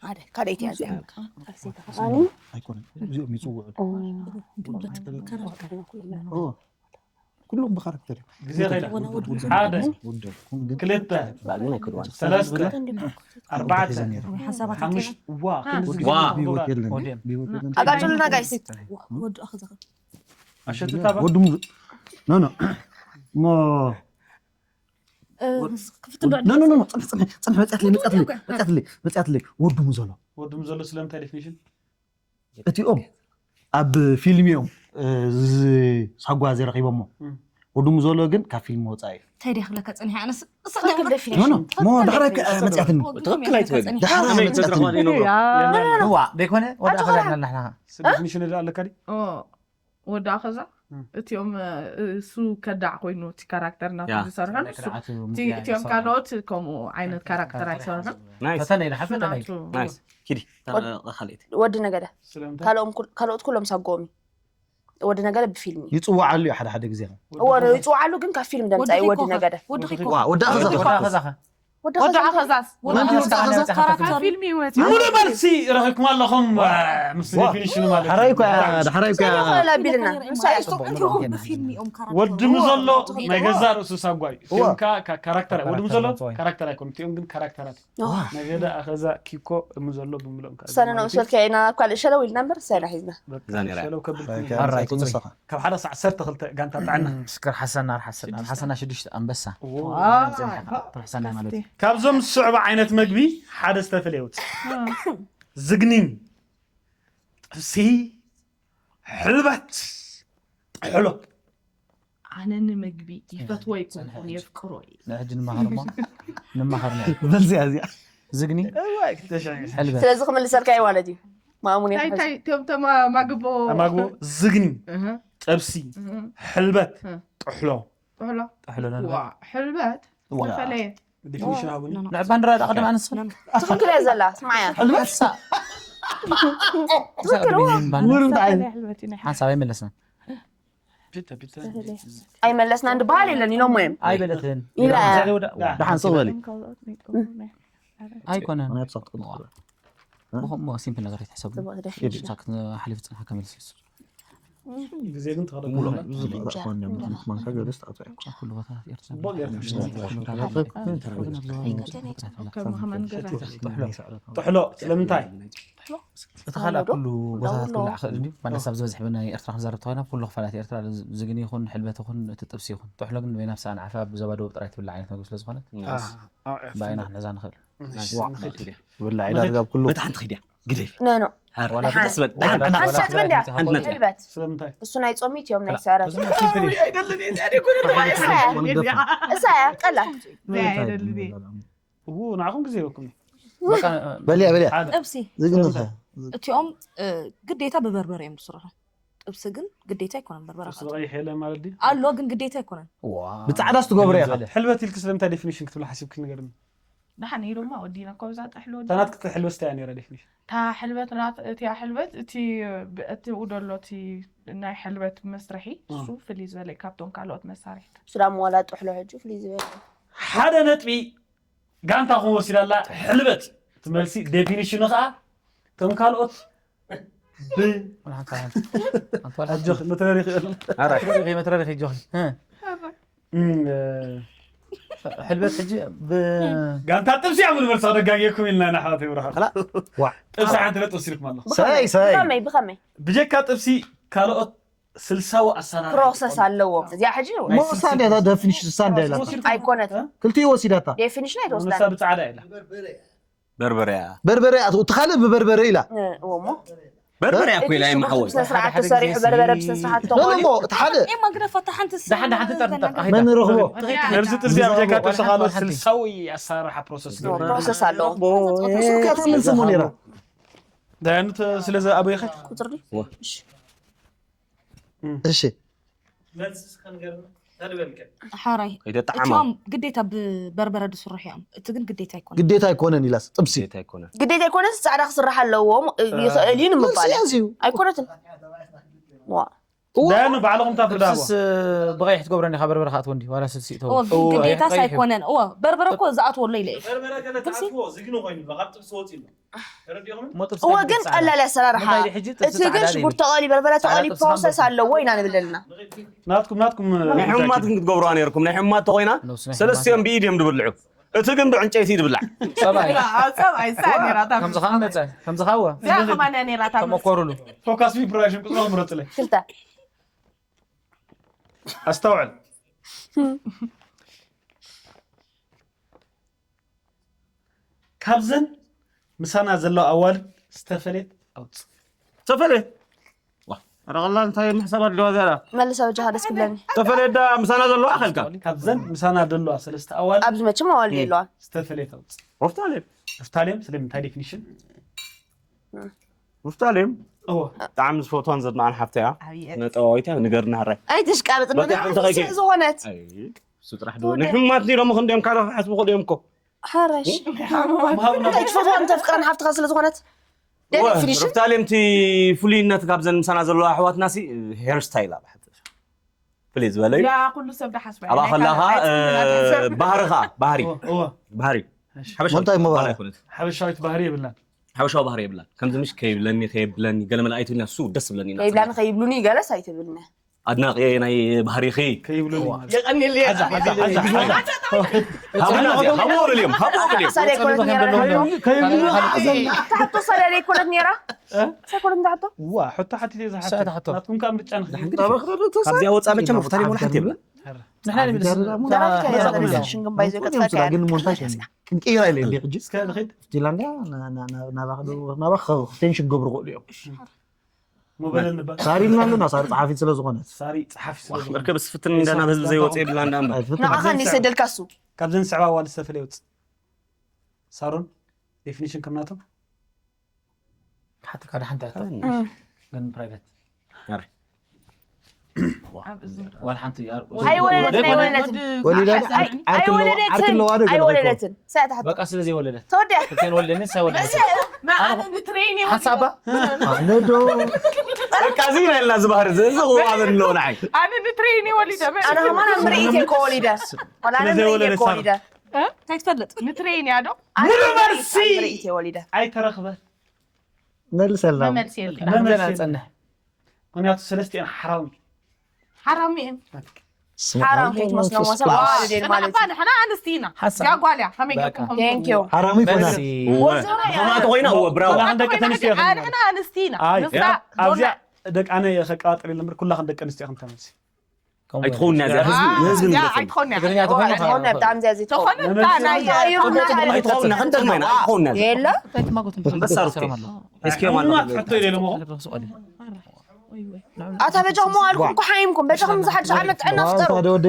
ሓደ ካልኣይቲ እያ እዚኣ። ኣይኮነን እዚኦም ይፅውዑ ኩሎም ብካራክተር እዮም ግዜ ኸይዳ ሓደ ወደኩም ግን ክልተ ባዕግን ኣይክድዋን ሰለስተ ኣርባዕተ ሒዘ ነይሩ ሓሳባት ሓሙሽተ ዋ ክንድዚ ወዲ ግዜ ህይወት የለን ወዲኦም ብህይወት የለን ኣቃጭሉና ጋይስ። ኣሸትታ ባ ወዲ ኖ ኖ ሞ ክፍትን ዶ ኖ ኖ ኖ ጽንሕ ጽንሕ ጽንሕ መጽያትለይ መጽያትለይ መጽያትለይ መጽያትለይ ወዲ ምዘሎ ወዲ ምዘሎ ስለምንታይ ዴፊኒሽን እቲኦም ኣብ ፊልም እዮም ሳጓ ዘረኺቦሞ ወዲ ምዘሎ ግን ካብ ፊልም ወፃኢ እዩ እንታይ ድየ ክብለካ ፀኒሐ ኣነስ ኖ ኖ ሞ ድሕረ መጽያትኒ ትኽክል ኣይትበል ድሕረ ከመይ መጽያትኒ ተዝረኽባ ዘይነብሮ ዋ ደይኮነ ወዲ ኣኸዛ ኣለና ንሕና ዴፊኒሽን ዳ ኣለካ ድዩ ወዲ ኣኸዛ እቲኦም እሱ ከዳዕ ኮይኑ እቲ ካራክተር ናቱ ያ። ዝሰርሖ ንሱ እቲ እቲኦም ካልኦት ከምኡ ዓይነት ካራክተር ኣይሰርሑ ናይስ ፈተነ ኢና ሓፈተነ ናቱ ናይስ ኪዲ ካልኣይቲ ወዲ ነገደ ስለምንታይ ካልኦም ኩል- ካልኦት ኩሎም ሳጎሚ ወዲ ነገደ ብፊልም እዩ ይፅዋዓሉ እዩ ሓደ ሓደ ግዜ እዎ ይፅዋዓሉ ግን ካብ ፊልም ደምፃ እዩ ወዲ ነገደ ዋ ወዲ ኣኸዛ ወዲ ኣኸዛኸ ወዲ ወዲ ኸዛ ኸዛስ ወዲ ኸዛ ወዲ ኸዛ ካራክተር ፊልም ይወት ሙሉ መልሲ ረኺብኩም ኣለኹም ምስ ዴፊኒሽኑ ማለት እዩ። ሕራይ እኮ ድሕራይ እኮ ሰሪኹ ላቢልና ማይ ጽቡቅ እንዲኹም ብፊልም እዮም ካራክተር ወዲ ምዘሎ ናይ ገዛ ርእሱ ሳጓይ ፊልምካ ካራክተር ወዲ ምዘሎ ካራክተር ኣይኮኑ እቲኦም ግን ካራክተራት ነገደ ኣኸዛ ኪኮ ምዘሎ ብምሎም ሰነ ነው ስልከ ኢና ካልእ ሸለው ኢልና እምበር ሰነ ሒዝና እዛ ነይራ እያ። ሸለው ከብልኩም ሕራይ ቁጽሪ ካብ ሓደ ሳዕ ሰርተ ክልተ ጋንታ ጥዕና ስክር ሓሰና ሓሰና ሓሰና ሽዱሽተ ኣንበሳ ትሕሳና ማለት እዩ ካብዞም ዝስዕቡ ዓይነት መግቢ ሓደ ዝተፈለየውት ዝግኒን ጥብሲ ሕልበት ጥሕሎ ኣነ ንምግቢ ይፈትዎ ይኮንኩን የፍቅሮ እዩ ንሕጂ ንመሃር እሞ ንመሃር ነ በልዚያ እዚኣ ዝግኒ ሕልበት ስለዚ ክምልሰልካ እዩ ማለት እዩ ማሙን እንታይ እንታይ እቶም ተማ ማግቦ ማግቦ ዝግኒ እህ፣ ጥብሲ እህ፣ ሕልበት እህ። ጥሕሎ ጥሕሎ ጥሕሎ ነን ዋ ሕልበት ዝተፈለየ ዲፊኒሽን ሃቡኒ ንዕ ባንዲራ ዳ ቅድም ኣንስ ትኽክል እያ ዘላ ስማያ ሕልበት ሳ ትኽክል ውርም ታይ ሓንሳብ ኣይመለስና ፒተ ፒተ ኣይመለስና እንድበሃል የለን ኢሎሞ እዮም ኣይበለትን ኢላ ደሓን ሰው በሊ ኣይኮነን ብኸምኡ ሲምፕል ነገር ኣይትሕሰቡ ሓሊፍ ፅንሓ ከመልስ ግዜ ግን ተኸለኩ ኩሉ ቦታታት ኤርትራ ከም ከመን ገዛ ጥሕሎ ስለምንታይ እቲ ካልእ ኩሉ ቦታታት ክብላዕ ክእል እንዲ ማለት ሰብ ዝበዝሕ ብናይ ኤርትራ ክንዛረብ ተኮይና ኩሉ ክፋላት ኤርትራ ዝግኒ ይኹን ሕልበት ይኹን እቲ ጥብሲ ይኹን ጥሕሎ ግን በይና ብሰኣን ዓፋ ብዞባ ደቡብ ጥራይ ትብላዕ ዓይነት መግቢ ስለዝኾነት ባይና ክንሕዛ ንኽእል ብላዕ ዳርጋ ኩሉ በታ ሓንቲ ኸይድያ ግደፊ ኖ ኖ ሓንቲ ስበል ደሓን ሓንሳት መንድያ ሓንቲ ነጥቢ ሕልበት ስለምንታይ እሱ ናይ ጾሚት እዮም ናይ ሰረት እሳ እያ ቀላል እው ንዓኹም ግዜ ይበኩም በልያ በልያ ሓደ ጥብሲ ዝግንኸ እቲኦም እ፣ ግዴታ ብበርበረ እዮም ዝስርሑ። ጥብሲ ግን ግዴታ ኣይኮነን በርበረ ጥብሲ ዝቐይሕ የለን ማለት ድዩ ኣሎ ግን ግዴታ ኣይኮነን። ብፃዕዳስ ትገብሮ ኢኻ ሕልበት ኢልክ ስለምንታይ ዴፊኒሽን ክትብል ሓሲብክ ንገርኒ ደሓን ኢሉማ ወዲና እኮ ብዛ ጥሕሎ እታ ናትክ ሕልበት ስታይ ነራ ዴፊኒሽን እታ ሕልበት ናት እቲያ ሕልበት እቲ ብ- እቲ ደሎ እቲ ናይ ሕልበት መስርሒ እሱ ፍልይ ዝበለ እዩ ካብቶም ካልኦት መሳርሒታት እሱ ዳሞ ዋላ ጥሕሎ ሕጂ ፍልይ ዝበለ ሓደ ነጥቢ ጋንታኹም ወሲዳ ኣላ ሕልበት ትመልሲ ዴፊኒሽኑ ከዓ ከም ካልኦት ብ ኣጆኽ መትረር ይኽእል መትረር ይኽእል ጆኺ እም፣ ሕልበት ሕጂ ብ ጋንታ ጥብሲ እያ ምንበል ሰው ደጋጊኩም ኢልና ኢና ኣሕዋት ይብርሃ ጥብሲ ሓንቲ ነጥ ወሲድኩም ኣለኹ ሰይ ሰይ ብኸመይ ብኸመይ ብጀካ ጥብሲ ካልኦት ስልሳዊ ኣሰራርሓ ፕሮሰስ ኣለዎም እዚኣ ሕጂ ሞ ሳንዳ ኢታ ደፊኒሽን ሳንዳ ኢላ ኣይኮነት ክልቲኡ ወሲዳታ ዴፊኒሽን ኣይትወስዳ ንሳ ብፃዕዳ ኢላ በርበረያ በርበረ ኣትኡ እቲ ካልእ ብበርበረ ኢላ እሞ በርበረያ እኮ ኢላ ይመሓወል ብስነ ስርዓት ተሰሪሑ በርበረ ብስነ ስርዓት ተኾኑ ኤማ ግደፈታ ሓንቲ ደሓን ደሓን ትጠርጥር መን ረኽቦ ነብሲ ጥብሲ ኣብ ጀካ ጥብሲ ካልኦት ስልሳዊ ኣሰራርሓ ፕሮሰስ ፕሮሰስ ኣለዎም ስካታ ምን ስሙ ነራ ዳያኑ ስለዚ ኣበይ ኸ ቁፅሪ እሺ ሓራይ ከይደጣዓማ እቲኦም ግዴታ ብበርበረ ዝስርሑ እዮም። እቲ ግን ግዴታ ኣይኮነ ግዴታ ኣይኮነን ኢላስ ጥብሲ ኣይኮነ ግዴታ ኣይኮነስ ፃዕዳ ክስራሕ ኣለዎም ይኽእል እዩ ንምባል መልሲ ያዝዩ ኣይኮነትን ዋ ዳያኑ ባዕልኹም ታፍርዳዎ ስስ ብቐይሕ ትገብረኒ ካብ በርበረ ከኣትዎ እንዲ ዋላ ስልሲ ይተው ግዴታስ ኣይኮነን እወ በርበረ እኮ ዝኣትወሎ ኢለ እየ በርበረ ገለ ተኣትዎ ዝግኒ ኮይኑ ካብ ጥብሲ ወፂ ኣሎ ተረዲኹም ሞ ጥብሲ እወ ግን ቀላል ኣሰራርሓ እንታይ ድዩ ሕጂ ጥብሲ እቲ ግን ፃዕዳ ሽጉርቲ ተቐሊ በርበረ ተቐሊ ፕሮሰስ ኣለዎ ኢና ንብል ኣለና ናትኩም ናትኩም ናይ ሕሙማት ግን ክትገብርዋ ነይርኩም ናይ ሕሙማት ተኮይና ሰለስቲኦም ብኢድ እዮም ዝብልዑ እቲ ግን ብዕንጨይቲ እዩ ዝብላዕ ሰብኣይ ሰብኣይ ሳ ነራታ ከምዚ ከዓ መፀ ከምዚ ከዓ ወ እዚኣ ከማን እያ ነራታ ተመኮሩሉ ፎካስ ፕሮዳክሽን ቁፅሮም ምረፅለይ ክልተ ኣስተውዕል ካብዘን ምሳና ዘለዋ ኣዋልድ ዝተፈለየት ኣውፅ ዝተፈለየት ረቐላ እንታይ ምሕሳብ ኣለዋ ዘላ መልሰ በጃኻ ደስ ክብለኒ ዝተፈለየት ዳ ምሳና ዘለዋ ኣኸልካ ካብዘን ምሳና ዘለዋ ሰለስተ ኣዋልድ ኣብዚ መቸም ኣዋልድ የለዋን ዝተፈለየት ኣውፅ ሩፍታሌም ሩፍታሌም ስለምንታይ ዴፊኒሽን ሩፍታሌም እዎ ብጣዕሚ ዝፈትዋን ዘድንኣን ሓፍታ እያ ነጠዋዊታ ንገርና ሕራይ ኣይትሽቃበጥ በቃ ሓንቲ ከይከ- ዝኾነት እሱ ጥራሕ ዶ ንሕማት ኒሮም ክንዲኦም ካልኦ ክሓስቡ ክእሉ እዮም እኮ ሓረሽ እንታይ ትፈትዋ እንተ ፍቅረን ሓፍትኻ ስለ ዝኾነት ዴፊኒሽን ሩፍታሌም እቲ ፍሉይነት ካብዘን ምሳና ዘለዋ ኣሕዋትና ሲ ሄር ስታይል ኣብ ሓፈሻ ዝበለ እዩ። ያ ኩሉ ሰብ ዳሓስበ ኣብኣ ከለኻ እ፣ ባህሪ ኸዓ ባህሪ እወ ባህሪ ሓበሻ እንታይ እሞ ባህሪ? ኣይኮነት ሓበሻዊት ባህሪ የብላን። ሓበሻዊ ባህሪ የብላን። ከምዚ ምሽ ከይብለኒ ከየብለኒ ገለ መለ ኣይትብልና እሱ ደስ ብለኒ ኢና። ከይብላኒ ከይብሉኒ ገለስ ኣይትብልኒ። ኣድናቂ ናይ ባህሪኺ ከይብሉኒ ማለት የቀኒል ሃቦ በልዮም ሃቦ በልዮም ሳዳ ኣይኮነት ነራ ከይብሉ ዝሓዘን ታቶ ሳዳ ኣይኮነት ነራ ሳይኮነት ንታቶ ዋ ሕቶ ሓቲት እየ ዝሓት ሰዓት ሓቶ። ናትኩም ከዓ ምርጫ ንኽእል ድሓን ግዲ ካብዚኣ ወፃ መቸም ፍታል ይሞላ ሓንቲ የብላን። ንሕና ንምልስ ደራፊ ከይዘለለ ሽንግን ባይዘ ግን ሞንታሽ ክንቀይራ ኢለ እንዲ ሕጂ እስከ ንኽድ ፊንላንድያ ናባክዶ ናባክ ቴንሽን ክገብሩ ክእሉ እዮም። ሞበለኒ ባ ሳሪ ኢልና ኣለና ሳሪ ፀሓፊት ስለ ዝኾነት ሳሪ ፀሓፊ ስለ ዝኾነ መርከብ ስፍትን እንዳ ናብ ህዝቢ ዘይወፀ ይብልና እንዳ እምበር ኣይትፍትን ንዓኻ እንዲ ሰደልካ እሱ ካብዘን ዝስዕባ ዋልድ ዝተፈለየ ውፅእ ሳሮን ዴፊኒሽን ከምናቶም ሓቲ ካደ ሓንቲ ሕቶ ግን ፕራይቬት ኣረ። ዋል ሓንቲ ኣይወለደትን ኣይወለደትን ወሊዳ ኣይወለደትን ዓርክለዋ ዶ ገለ ኣይወለደትን ሳያት ሓቶ በቃ ስለዚ ወለደት ተወዲያ ከይንወልደኒ ሳይወለደ ንዓነ ንትሬን ሓሳባ ነዶ በቃ እዚ ናይ ልና ዝበህር እዚ ዝዋበን ኣሎ ንዓይ ኣነ ንትሬን ወሊደ ኣነ ከማን ኣብ ምርኢት እየ ከወሊደ ዋላ ኣነ ምርኢት እየ ከወሊደ እንታይ ትፈልጥ ንትሬን እያ ዶ ኣነ ሙሉ ኣብ መልሲ! ምርኢት እየ ወሊደ ኣይተረኽበ መልሰልና መመልሲ የለ መመልሲ ጸንሕ ምክንያቱ ሰለስቲአን ሓራዊ ሓራም ከይትመስሎም ወሰብ ኣዋልድ እየን ማለት እዩ ንሕና ኣንስቲ ኢና ሓሳብ ጋጓልያ ከመይ በቃ። ገኩም Thank you ሓራሚ ይኮና እወ ከማት ኮይና እወ ብራዋ ንሕና ደቂ ተንስትዮ ንሕና ኣንስቲ ኢና ኣይ ንሳ ኣብዚኣ ደቂ ኣነ ከቃጥል የለ እምበር ኩላኽን ደቂ ኣንስትዮ ከም ተመልሲ ኣይትኸውን እያ እዚኣ ህዝቢ ንህዝቢ እዚኣ ንገሰ ኣይትኾን እያ ኣይትኾን እያ ብጣዕሚ እዚኣ እዚ ዝኾነ ትኸውን ብጣዕሚ እያ ኣይትኸውን ክንደግመ ኢና ኣይትኸውን እያ የለ ኣንበሳ ሩቴ እስኪ ሕሙማት ማለት ሕቶ ኢለ ኢለሞ ኣታ በጃኹም ኣልኩም እኮ ሓይምኩም በጃኹም ዝሓድሽ ዓመት ጥዕና ፍጠሩ ወደ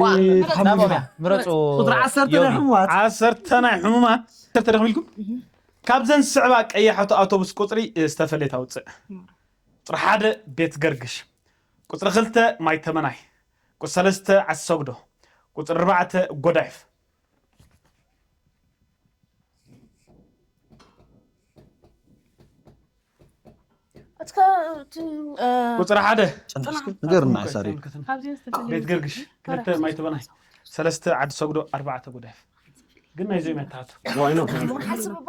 ናቦምያ ምረፁ ቁጥሪ ዓሰርተ ናይ ሕሙማት ዓሰርተ ናይ ሕሙማት ዓሰርተ ደኽሚልኩም ካብዘን ዝስዕባ ቀያሕቲ ኣውቶቡስ ቁፅሪ ዝተፈለየት ኣውፅእ ቁፅሪ ሓደ ቤት ገርግሽ ቁፅሪ ክልተ ማይ ተመናይ ቁፅሪ ሰለስተ ዓሰግዶ ቁፅሪ ኣርባዕተ ጎዳይፍ ኣትካ እቲ ቁፅሪ ሓደ ንገርና ሳሪ ቤት ገርግሽ ክልተ ማይ ተመናይ ሰለስተ ዓዲ ሰግዶ ኣርባዕተ ጎዳይፍ ግን ናይዞም መታሕቱ ሓስብባ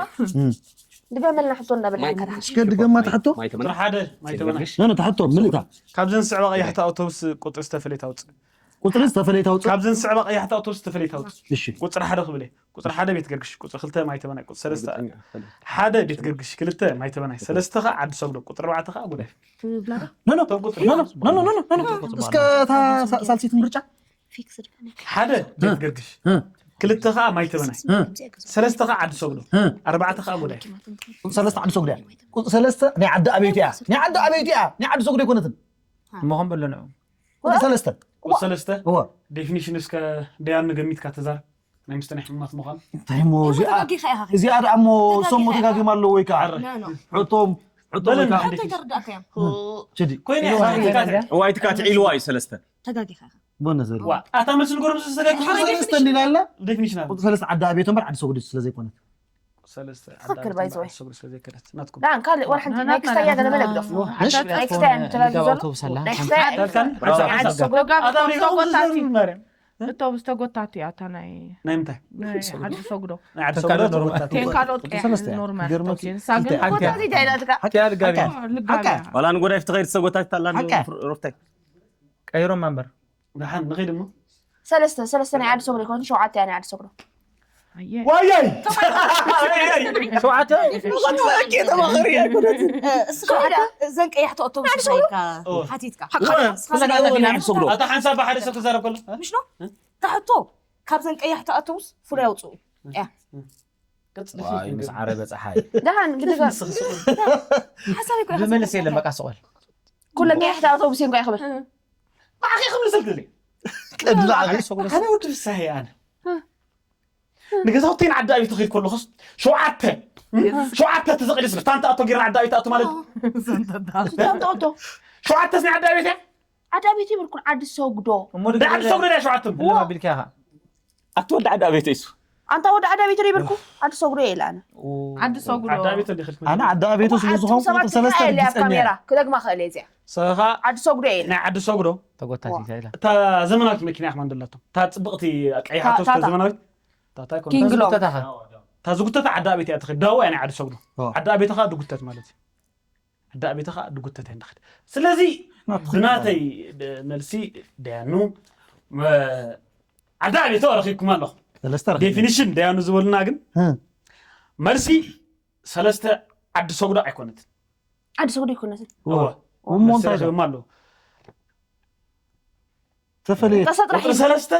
ድገመልና ሕቶ እንዳበልና ከዳ እስከ ድገማ ትሕቶ ማይ ተመና ቁፅሪ ሓደ ማይ ተመናይ ነነ ትሕቶ ምልእታ ካብዘን ዝስዕባ ቀያሕቲ ኣውቶቡስ ቁፅሪ ዝተፈለየት ኣውፅእ ቁፅሪ ዝተፈለየት ኣውፅእ ካብዘን ዝስዕባ ቀያሕቲ ኣውቶቡስ ዝተፈለየት ኣውፅእ እሺ ቁፅሪ ሓደ ክብል እየ ቁፅሪ ሓደ ቤት ገርግሽ ቁፅሪ ክልተ ማይ ተመናይ ቁፅሪ ሰለስተ ሓደ ቤት ገርግሽ ክልተ ማይ ተመናይ ሰለስተ ከዓ ዓዲ ሰግዶ ቁፅሪ ኣርባዕተ ከዓ ጎዳይፍ ኖ ኖ እቶም ቁፅሪ ኖ ኖ ኖ ኖ እስከ እታ ሳ- ሳልሲት ምርጫ ሓደ ቤት ገርግሽ እ ክልተ ከዓ ማይ ተመናይ እ ሰለስተ ከዓ ዓዲ ሰግዶ እ ኣርባዕተ ከዓ ጎዳይፍ ቁፅሪ ሰለስተ ዓዲ ሰግዶ እያ ቁፅሪ ሰለስተ ናይ ዓዲ ኣበይቲ እያ ናይ ዓዲ ኣበይቲ እያ ናይ ዓዲ ሰግዶ ኣይኮነትን እሞ ከም በሎ ንዑ ቁፅሪ ሰለስተ ቁፅሪ ሰለስተ እወ ዴፊኒሽን እስከ ደያኑ ገሚትካ ተዛረብ ናይ ምስተ ናይ ሕሙማት ምዃኑ እንታይ እሞ እዚኣ ተጋጊኻ ኢኻ እዚኣ ደኣ እሞ እሶም ተጋጊም ኣለዎ ወይ ከዓ ሕቶም ሕቶም ወይ በለና ከዓ ሓደ እንታይ ተረዳእካዮም ችዲ ኮይነ ኢኻ ተጋጊኻ እዋ ኣይትካትዕ ኢልዋ እዩ ሰለስተ ተጋጊኻ ኢኻ ቦነ ዘለ ዋ ኣታ መልሲ ንገሮም ዝተጋጊ ሰለስተ እንዲና ኣላ ዴፊኒሽን ኣሎ ቁፅሪ ሰለስተ ዓዲ ኣቤቶም በር ዓዲ ሰጉዲ ስለ ዘይኮነት ትኽክል ባይዘወይ ሰጉዲ ስለ ዘይከደት ናትኩም ዳን ካልእ ዋላ ሓንቲ ናይ ክስታያ ገለ መለ ግደፉ ናይ ክስታያ ንተጋጊ ዘሎ ናይ ክስታያ ኣልካን ዓዲ ሰጉዲ ዶጋብ ኣታ እቶም ተጎታቲ ማርያም እቶም ዝተጎታቲ ኣታ ናይ ናይ ምንታይ ናይ ዓዲ ሰጉዶ ናይ ዓዲ ተካለ ሰጉዶ ኖርማል ተጎታቲ እቴን ካልኦት ቀያ ሰለስተ ኖርማል ይገርመኪ እቴን ሳግን ሓንቲ ኮታዚ እንታይ ኢላትካ ሓኪያ ልጋቢ ልጋቢ ዋላ ንጎዳይፍ ተኸይድ ዝተጎታቲ ኣላ ሓቂ። ሩፍታይ ቀይሮም ኣንበር ደሓን ንኸይድ እሞ ሰለስተ ሰለስተ ናይ ዓዲ ሰጉዶ ይኮን ሸውዓተ ናይ ዓዲ ሰጉዶ ዋያይ ሸውዓተ እስኻ እዘን ቀያሕቲ ኣውቶቡስ ኢልካ ሓቲትካ ኩለና ኢና ንሰግዶ ኣታ ሓንሳብ ብሓደ ሰብ ክዛረብ ከሎ ምሽ ዶ ታሕቶ ካብዘን ቀያሕቲ ኣውቶቡስ ፍሉይ ኣውፅኡ እያ ዋይ ምስ ዓረበ ፀሓይ ደሓን ብድጋ ሓሳብ ይኮ ብመልስ የለን በቃ ስቆል ኩለን ቀያሕቲ ኣውቶቡስ እዮም ይኽብል ብዓኺ ክምልሰልክ ዘለ ቀድሪ ዓኺ ኣነ ወዲ ፍሳሐ ኣነ ንገዛውተይን ዓዲ ኣብይቲ ከይድ ከለኹስ ሸውዓተ ሸውዓተ ተዘቕሊስ ብታንታ ኣቶ ጌርና ዓዲ ኣብይቲ ኣቶ ማለት ስንተንተወቶ ሸውዓተስ ናይ ዓዲ ኣብይቲ እያ ዓዲ ኣቤት ይብልኩን ዓዲ ሰጉዶ እሞ ናይ ዓዲ ሰጉዶ ናይ ሸውዓተ ለማቢልካ ኢኻ ኣቲ ወዲ ዓዲ ኣቤት ኢሱ ኣንታ ወዲ ዓዲ ኣቤቶ ዶ ይበልኩ? ዓዲ ሰጉዶ እየ ኢለ ኣነ። ዓዲ ሰጉዶ። ዓዲ ኣቤት እንዲኽልኩም ኣነ ዓዲ ኣቤቱ ስለ ኣቱም ዝኾንኩ ሰባት ክልተ ሰለስተ ትግራይ ኣለ ኣብ ርግፀኛ እየ። ካሜራ ክደግማ ክእል እየ እዚኣ። ሰኻ ዓዲ ሰጉዶ እየ ኢለ። ናይ ዓዲ ሰጉዶ ተጎታቲት ኢላ እታ ዘመናዊት መኪና ኢኻ ማን ደላቶም እታ ፅብቕቲ ቀይሓ ታ- ተወስዶ ታታ። ዘመናዊት ታታ ኣይኮነ ኪንግሎ። ተታኸ እታ ዝጉተታ ዓዲ ኣቤት እያ ትኸድ ዳዋ እያ ናይ ዓዲ ሰጉዶ ኦ። ዓዲ ኣቤትኻ ድጉተት ማለት እዩ ዓዲ ኣቤትኻ ድጉተት እያ እንዳኸድ ስለዚ ብናተይ ድ- መልሲ ደያኑ መ- ዓዲ ኣቤቶ ረኺብኩም ኣለኹ ሰለስተ ረኺብና። ዴፊኒሽን ደያኑ ዝበሉና ግን ህም። መልሲ ሰለስተ ዓዲ ሰጉዶ ኣይኮነትን ዓዲ ሰጉዶ ኣይኮነትን። እወ። እወ። እሞ እንታይ ረኺቦም ኣለዉ ተፈለየ ጠሰጥራሕ ቁፅሪ ሰለስተ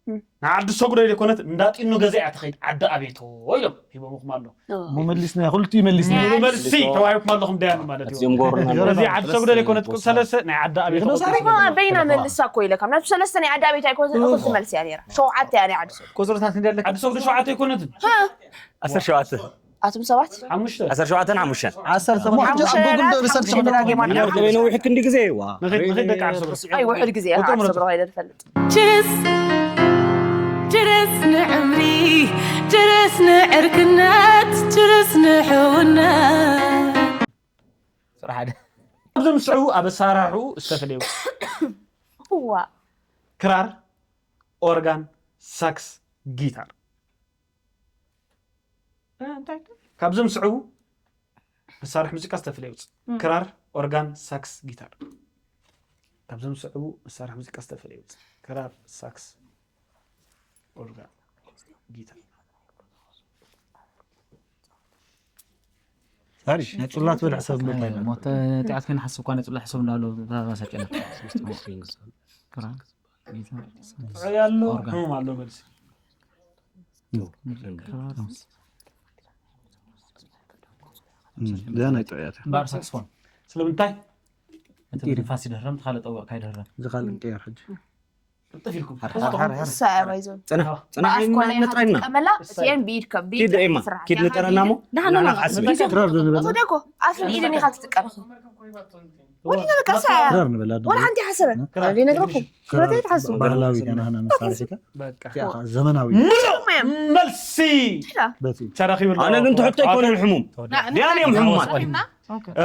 እም። ንዓዲ ሰጉዶ ዘይኮነት እንዳጢኑ ገዛ እያ ትኸይድ ዓዲ ኣቤቶ ኢሎም ሂቦምኹም ኣለዉ እሞ መሊስና ክልቲኡ መሊስና ናይ መልሲ ተዋሂብኩም ኣለኹም ደያኑ ማለት እዩ እዚኦም ጎርና እዚ ዓዲ ሰጉዶ ዘይኮነት ቁፅሪ ሰለስተ ናይ ዓዲ ኣቤቶ ይኸዶ ሳሪ? በይና መልሳ እኮ ኢለካ ናብቲ ሰለስተ ናይ ዓዲ ኣቤት ኣይኮነትን እኹልቲ መልሲ እያ ነይራ ሸውዓተ እያ ናይ ዓዲ ሰጉዶ ቁፅርታት እንደለ ዓዲ ሰጉዶ ሸውዓተ ኣይኮነትን ዓሰርተ ሸውዓተ ኣቱም ሰባት ሓሙሽተ ዓሰርተ ሸውዓተን ሓሙሽተን ዓሰርተ ሞሓሙሽ ኣብ ጉግል ዶ ብሰርች ሓሙሽተ ክብላ ዳጌማ ነዊሕ ክንዲ ግዜ ይዋ ንኸይድ ንኸይድ ደቂ ዓዲ ሰጉዶ ኣይ ውሕድ ግዜ ቁጥር ዓዲ ምረጡ። ሰጉዶ ከይደ ዝፈልጥ ችርስ ችርስ ንዕምሪ ችርስ ንዕርክነት ችርስ ንሕውነት ስራሕ ሓደ ካብዞም ዝስዕቡ ኣብ ኣሰራርሓኡ ዝተፈለዩ ዋ ክራር ኦርጋን ሳክስ ጊታር ካብዞም ዝስዕቡ መሳርሒ ሙዚቃ ዝተፈለዩ ውፅ ክራር ኦርጋን ሳክስ ጊታር ካብዞም ዝስዕቡ መሳርሒ ሙዚቃ ዝተፈለዩ ውፅ ክራር ሳክስ ኦርጋን ጊታር ሳሪ ናይ ጽላት በልዕ ሰብ ምርታይ ሞተ ጢዓት ከይንሓስብ እኳ ነፅላ ሕሰብ እንዳሎ ተባሳጨነ ጥዑይ ኣሎ ሕሙም ኣሎ መልሲ እዚኣ ናይ ጥዑያት እምበኣር ሳክስፎን ስለምንታይ እቲ ንፋስ ይደረም ካልእ ጠወቕ ካይደረም እዚ ካልእ ንቀይር ሕጂ ቅልጥፍ ኢልኩም ሓር ሓር ሓር ሓር እሳ እያ ባይዞን ፅና ፅና ብኣፍ ኮነ ኢኻ ንጥራይና ትጥቀመላ እቲኤን ብኢድከ ኪድ ኤማ ኪድ ንጠረና እሞ ንሕና ንሓስብ ክራር ዘንበላ ወሰደኮ ኣፍን ኢድን ኢኻ ትጥቀም ወዲና በቃ እሳ እያ ክራር ንበላ ወላ ሓንቲ ሓሰበ ይነግረኩም ስለታይ ትሓስቡ ባህላዊ ናህና መሳርሒታት በቃ እዚኣ ከዓ ዘመናዊ ሙሉእ መልሲ በቲ ተረኺቡ ኣሎ። ኣነ ግን ትሕቶ ኣይኮነን ሕሙም ዲያን እዮም ሕሙማት እ፣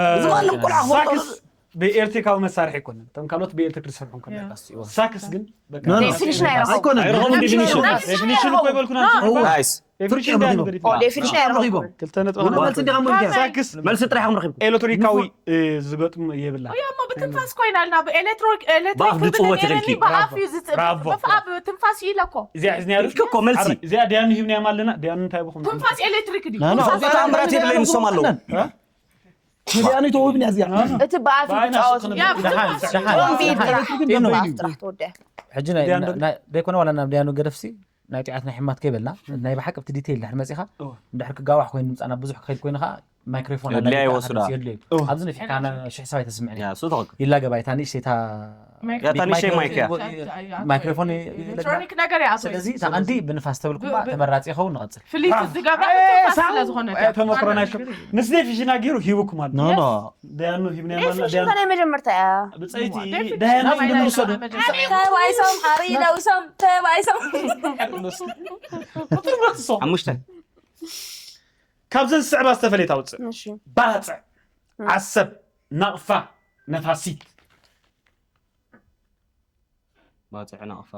ሳክስ ብኤሌክትሪካዊ መሳርሒ ኣይኮነን እቶም ካልኦት ብኤሌክትሪክ ዝሰርሑ ከለና ሳክስ ግን በቃ ኖ፣ ኖ። ዴፊኒሽን ኣይረኸቡ ኣይኮነን ኣይረኸቡን ዴፊኒሽን ዴፊኒሽን እኮ ይበልኩና ኖ። ናይስ ዴፊኒሽን ዳያኑ ገዲፍና ዴፊኒሽን ኣይረኸቡ ረኺቦም ክልተ ነጥቢ ወላ መልሲ እንዲኻ ምርግያ ሳክስ መልሲ ጥራሕ ኢኹም ረኺብኩም ኤሌክትሪካዊ እ፣ ዝገጥሙ የብላ እሞ ብትንፋስ ኮይና ኣልና ብኤሌክትሪክ ብኣፍ ዝፅወት ይኽእልኪ። ብኣፍ እዩ ዝፅብ ብራቮ። ብኣፍ ትንፋስ እዩ ኢለኮ እዚኣ ሒዝና ኢልኪ እኮ መልሲ እዚኣ ዲያኑ ሂብና የማልና ዲያኑ እንታይ ብኹም ትንፋስ ኤሌክትሪክ ድዩ ና፣ ና። እዚኣ ተኣምራት የብለይ ንሶም ኣለዉ ዲያኑ ተውብን እያ እዚኣ እቲ ብኣፍ ብኣይና ይፃወት ስኽነ ያ ብድሓን ብትንፋስ ድሓን ቢድራ ጢኑ። ብኣፍ ጥራሕ ተወደ ሕጂ ናይ- ዲያን ዶ- ናይ- ደይኮነ ዋላ ናብ ዲያኑ ገደፍሲ ናይ ጢዓት ናይ ሕማት ከይበልና ናይ ብሓቂ ኣብቲ ዲቴይል ድሕር መፂኻ እንድሕር ክጋዋሕ ኮይኑ ምፃና ብዙሕ ክኸይድ ኮይንኻ ማይክሮፎን የድልያ ኣለካ፣ ይወስዳ። ድምፂ የድልዮ እዩ። እወ። ኣብዚ ነፊሕካ ሽሕ ሰባይ ተስምዕኒ ያ እሱ ተወቅ ይላገብ ኣይታ ንእሽተይ እታ ያታ ንእሽተይ ማይክ እያ ማይክሮፎን ኤሌክትሮኒክ ነገር እያ ኣቶ ስለዚ እታ ቀንዲ ብንፋስ ተብልኩም ተመራፂ ይኸውን ንቐፅል ፍልይቲ ዝገብራ ትንፋስ ስለ ዝኾነት እያ። ተመክሮና ይከ ምስ ዴፊሽና ገይሩ ሂቡኩም ኣሎ ኖ ኖ ዲያኑ ሂብና የማልና ዴፊኒሽን ዲያኑ ናይ መጀመርታ እያ ብፀይቲ ዴፊኒሽን ዳያኑ ናይ ንምሰዱ መጀመርታ ተባይሶም ሓሪ ለውሶም ተባይሶም ቁጥር ምረፅሶ ሓሙሽተ ካብዘን ዝስዕባ ዝተፈለየት ኣውፅእ እሺ ባፅዕ ዓሰብ ናቕፋ ነፋሲት ባፅዕ ናቕፋ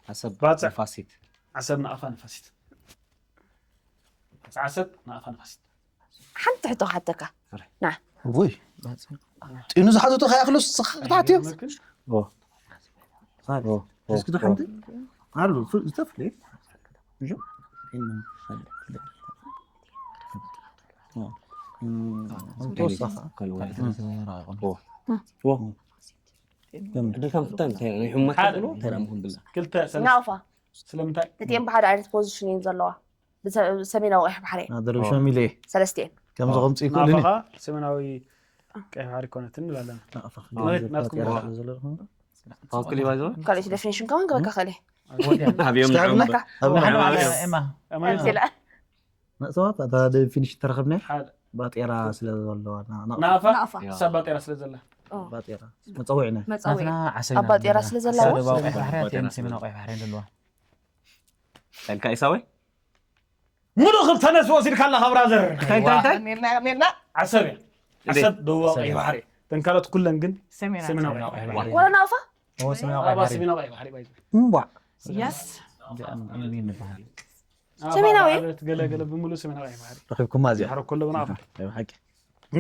ዓሰብ ባፅዕ። ነፋሲት ዓሰብ ናቕፋ ነፋሲት ዓሰብ ናቕፋ ነፋሲት ሓንቲ ሕቶ ክሓተካ ወይ ጢኑ ዝሓተቱ ከይኣክሉስ ክትሓትዮም እስኪ ሓንቲ ኣሉ ዝተፍለ ድካም ፍታ እንታይ ናይ ሕሙማት ሓደ። ተብሎ እንታይ ደኣ ምኹን ብላ ክልተ ሰለስተ ናቕፋ ስለምንታይ እቲኦም ብሓደ ዓይነት ፖዚሽን እየን ዘለዋ ብሰ- ሰሜናዊ ቀይሕ ባሕሪ እየን ናደረብሻ ሚለ ሰለስቲኤን ከምዚ ከምፅእ ይክእልኒ ናፋኻ ሰሜናዊ ቀይሕ ባሕሪ ኮነትን ንብላለን ናትኩም ታውክል ይባዞ ካልኦት ዴፊኒሽን ከማን ክበካ ከለ ኣብዮም ስታዕብና? ንዕምር ኣብና? ኣማን ኣማን ኣንቴላ መፅዋት ኣታ ዴፊኒሽን ተረኸብና ሓደ ባጤራ ስለ ዘለዋ ና- ና- ናፋ ናፋ ያ። ሳባ ጤራ ስለ ዘላ ኦ፣ ባጤራ መፀውዒ ናይ መፀውዒ ናትና ዓሰብ ኣባ ጤራ ስለ ዘለዋ ደቡባዊ ቀይሕ ባሕሪ እቲኦም ሰሜናዊ ቀይሕ ባሕሪ ዘለዋ እንታይ ኢልካ ኢሳወይ? ሙሉእ ክልተ ነጥቢ ወሲድካ ኣለኻ ብራዘር። እንታይ እንታይ እንታይ? ኔርና ኔርና ዓሰብ እያ። እንዴት? ዓሰብ ደቡባዊ ቀይሕ ባሕሪ። እተን ካልኦት ኩለን ግን ሰሜናዊ ሰሜናዊ ሰሜናዊ ቀይሕ ቀይሕ ባሕሪ። ባሕሪ። ወረና ኣፋ ኦ ሰሜናዊ ቀይሕ ኣባ ባሕሪ። ሰሜናዊ ቀይሕ ባሕሪ ባይዘ። እምቧ የስ ኣባ ሰሜናዊ? ዓበድ ገለ ገለ ብምሉእ ሰሜናዊ ቀይሕ ባሕሪ። ረኺብኩማ እዚኣ። ሓሮ ኮሎ ብናፋ። ናይ ብሓቂ።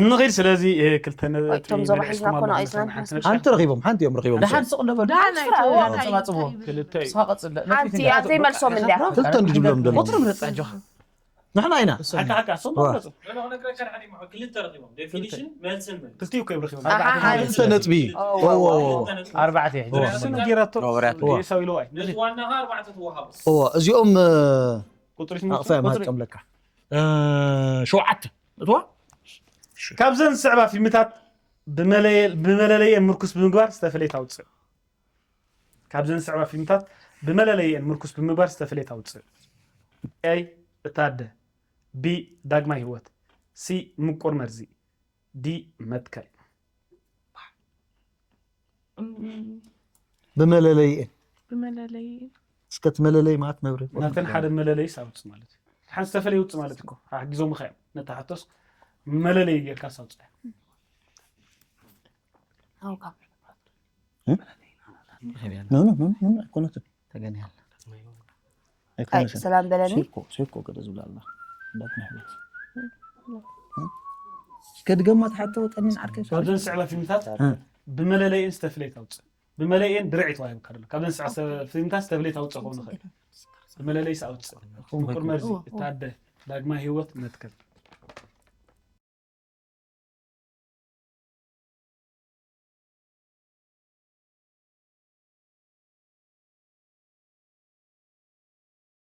ንኺድ ስለዚ እ፣ ክልተ ነጥቢ እቶም ዞባ ሒዝና እኮ ነው ኣይዝናን። ሓንቲ ረኺቦም፣ ሓንቲ እዮም ረኺቦም። ደሓን ስቕ እንዶ በሉ። ደሓን ስራ ስራሕ እዋ ተባጽቦ። ክልተ እዩ። ስኻ ቀጽለ። ሓንቲ ኣብዘይ መልሶም እንድያ ክልተ እንድጅብሎም ደሎ። ቁጽሪ ምረጽ ኣጆኻ። ንሕና ኢና። ሓካ ሓካ ሶም ዋ። መረጹ። ክልተ ረኺቦም። ዴፊኒሽን መልስን መልስ። ክልቲኡ እኮ እዮም ረኺቦም። ኣሓ፣ ሓደ ክልተ ነጥቢ። ኦ፣ ኦ፣ ኦ፣ ኦ። ኣርባዕተ እዩ። ስም ጌራቶ ሮበርያቶ። ኤሳው ኢልዋ እዩ። ነቲ ዋናኻ ኣርባዕተ ትወሃቦ። እዎ፣ እዚኦም እ፣ ቁጽሪ ኣቕፋ እዮም ቁጽሪ ሃፀምለካ። እ፣ ሸውዓተ። እትዋ? ካብዘን ዝስዕባ ፊልምታት ብመለየ- ብመለለየን ምርኩስ ብምግባር ዝተፈለየት ኣውፅእ። ካብዘን ዝስዕባ ፊልምታት ብመለለየን ምርኩስ ብምግባር ዝተፈለየት ኣውፅእ። ኤ እታደ፣ ቢ ዳግማይ ህይወት፣ ሲ ምቁር መርዚ፣ ዲ መትከል። እም፣ ብመለለይኤን ብመለለይ እስከ እቲ መለለይ ማለት መብርሂ ናተን ሓደ መለለይስ ኣውፅእ ማለት እዩ። ሓን ዝተፈለየ ውፅእ ማለት እኮ ሓጊዞምኻ እዮም። ነታ ሕቶስ መለለይ ጌርካስ ኣውፅእ። ኣውካ። ኖ ኖ ኖ ኖ ኣይኮነትን። ተገንያለ። ኣይ ኣይኮነትን። ሰላም በለኒ። ሴኮ ሴኮ ገለ ዝብላ ኣላ። ዳግማይ ህይወት። ከድገማ ትሓቶ ቀኒን ዓርከይ። ካብዘን ዝስዕባ ፊልምታት እ። ብመለለይን ዝተፈለየት ኣውፅእ። ብመለይን ድርዒ ተዋሂብካ ደሎ። ካብዘን ዝስዕባ ፊልምታት ዝተፈለየት ኣውፅእ ክኸውን ይኽእል። ብመለለይስ ኣውፅእ። ምቁር መርዚ፣ እታደ፣ ዳግማይ ህይወት፣ መትከል።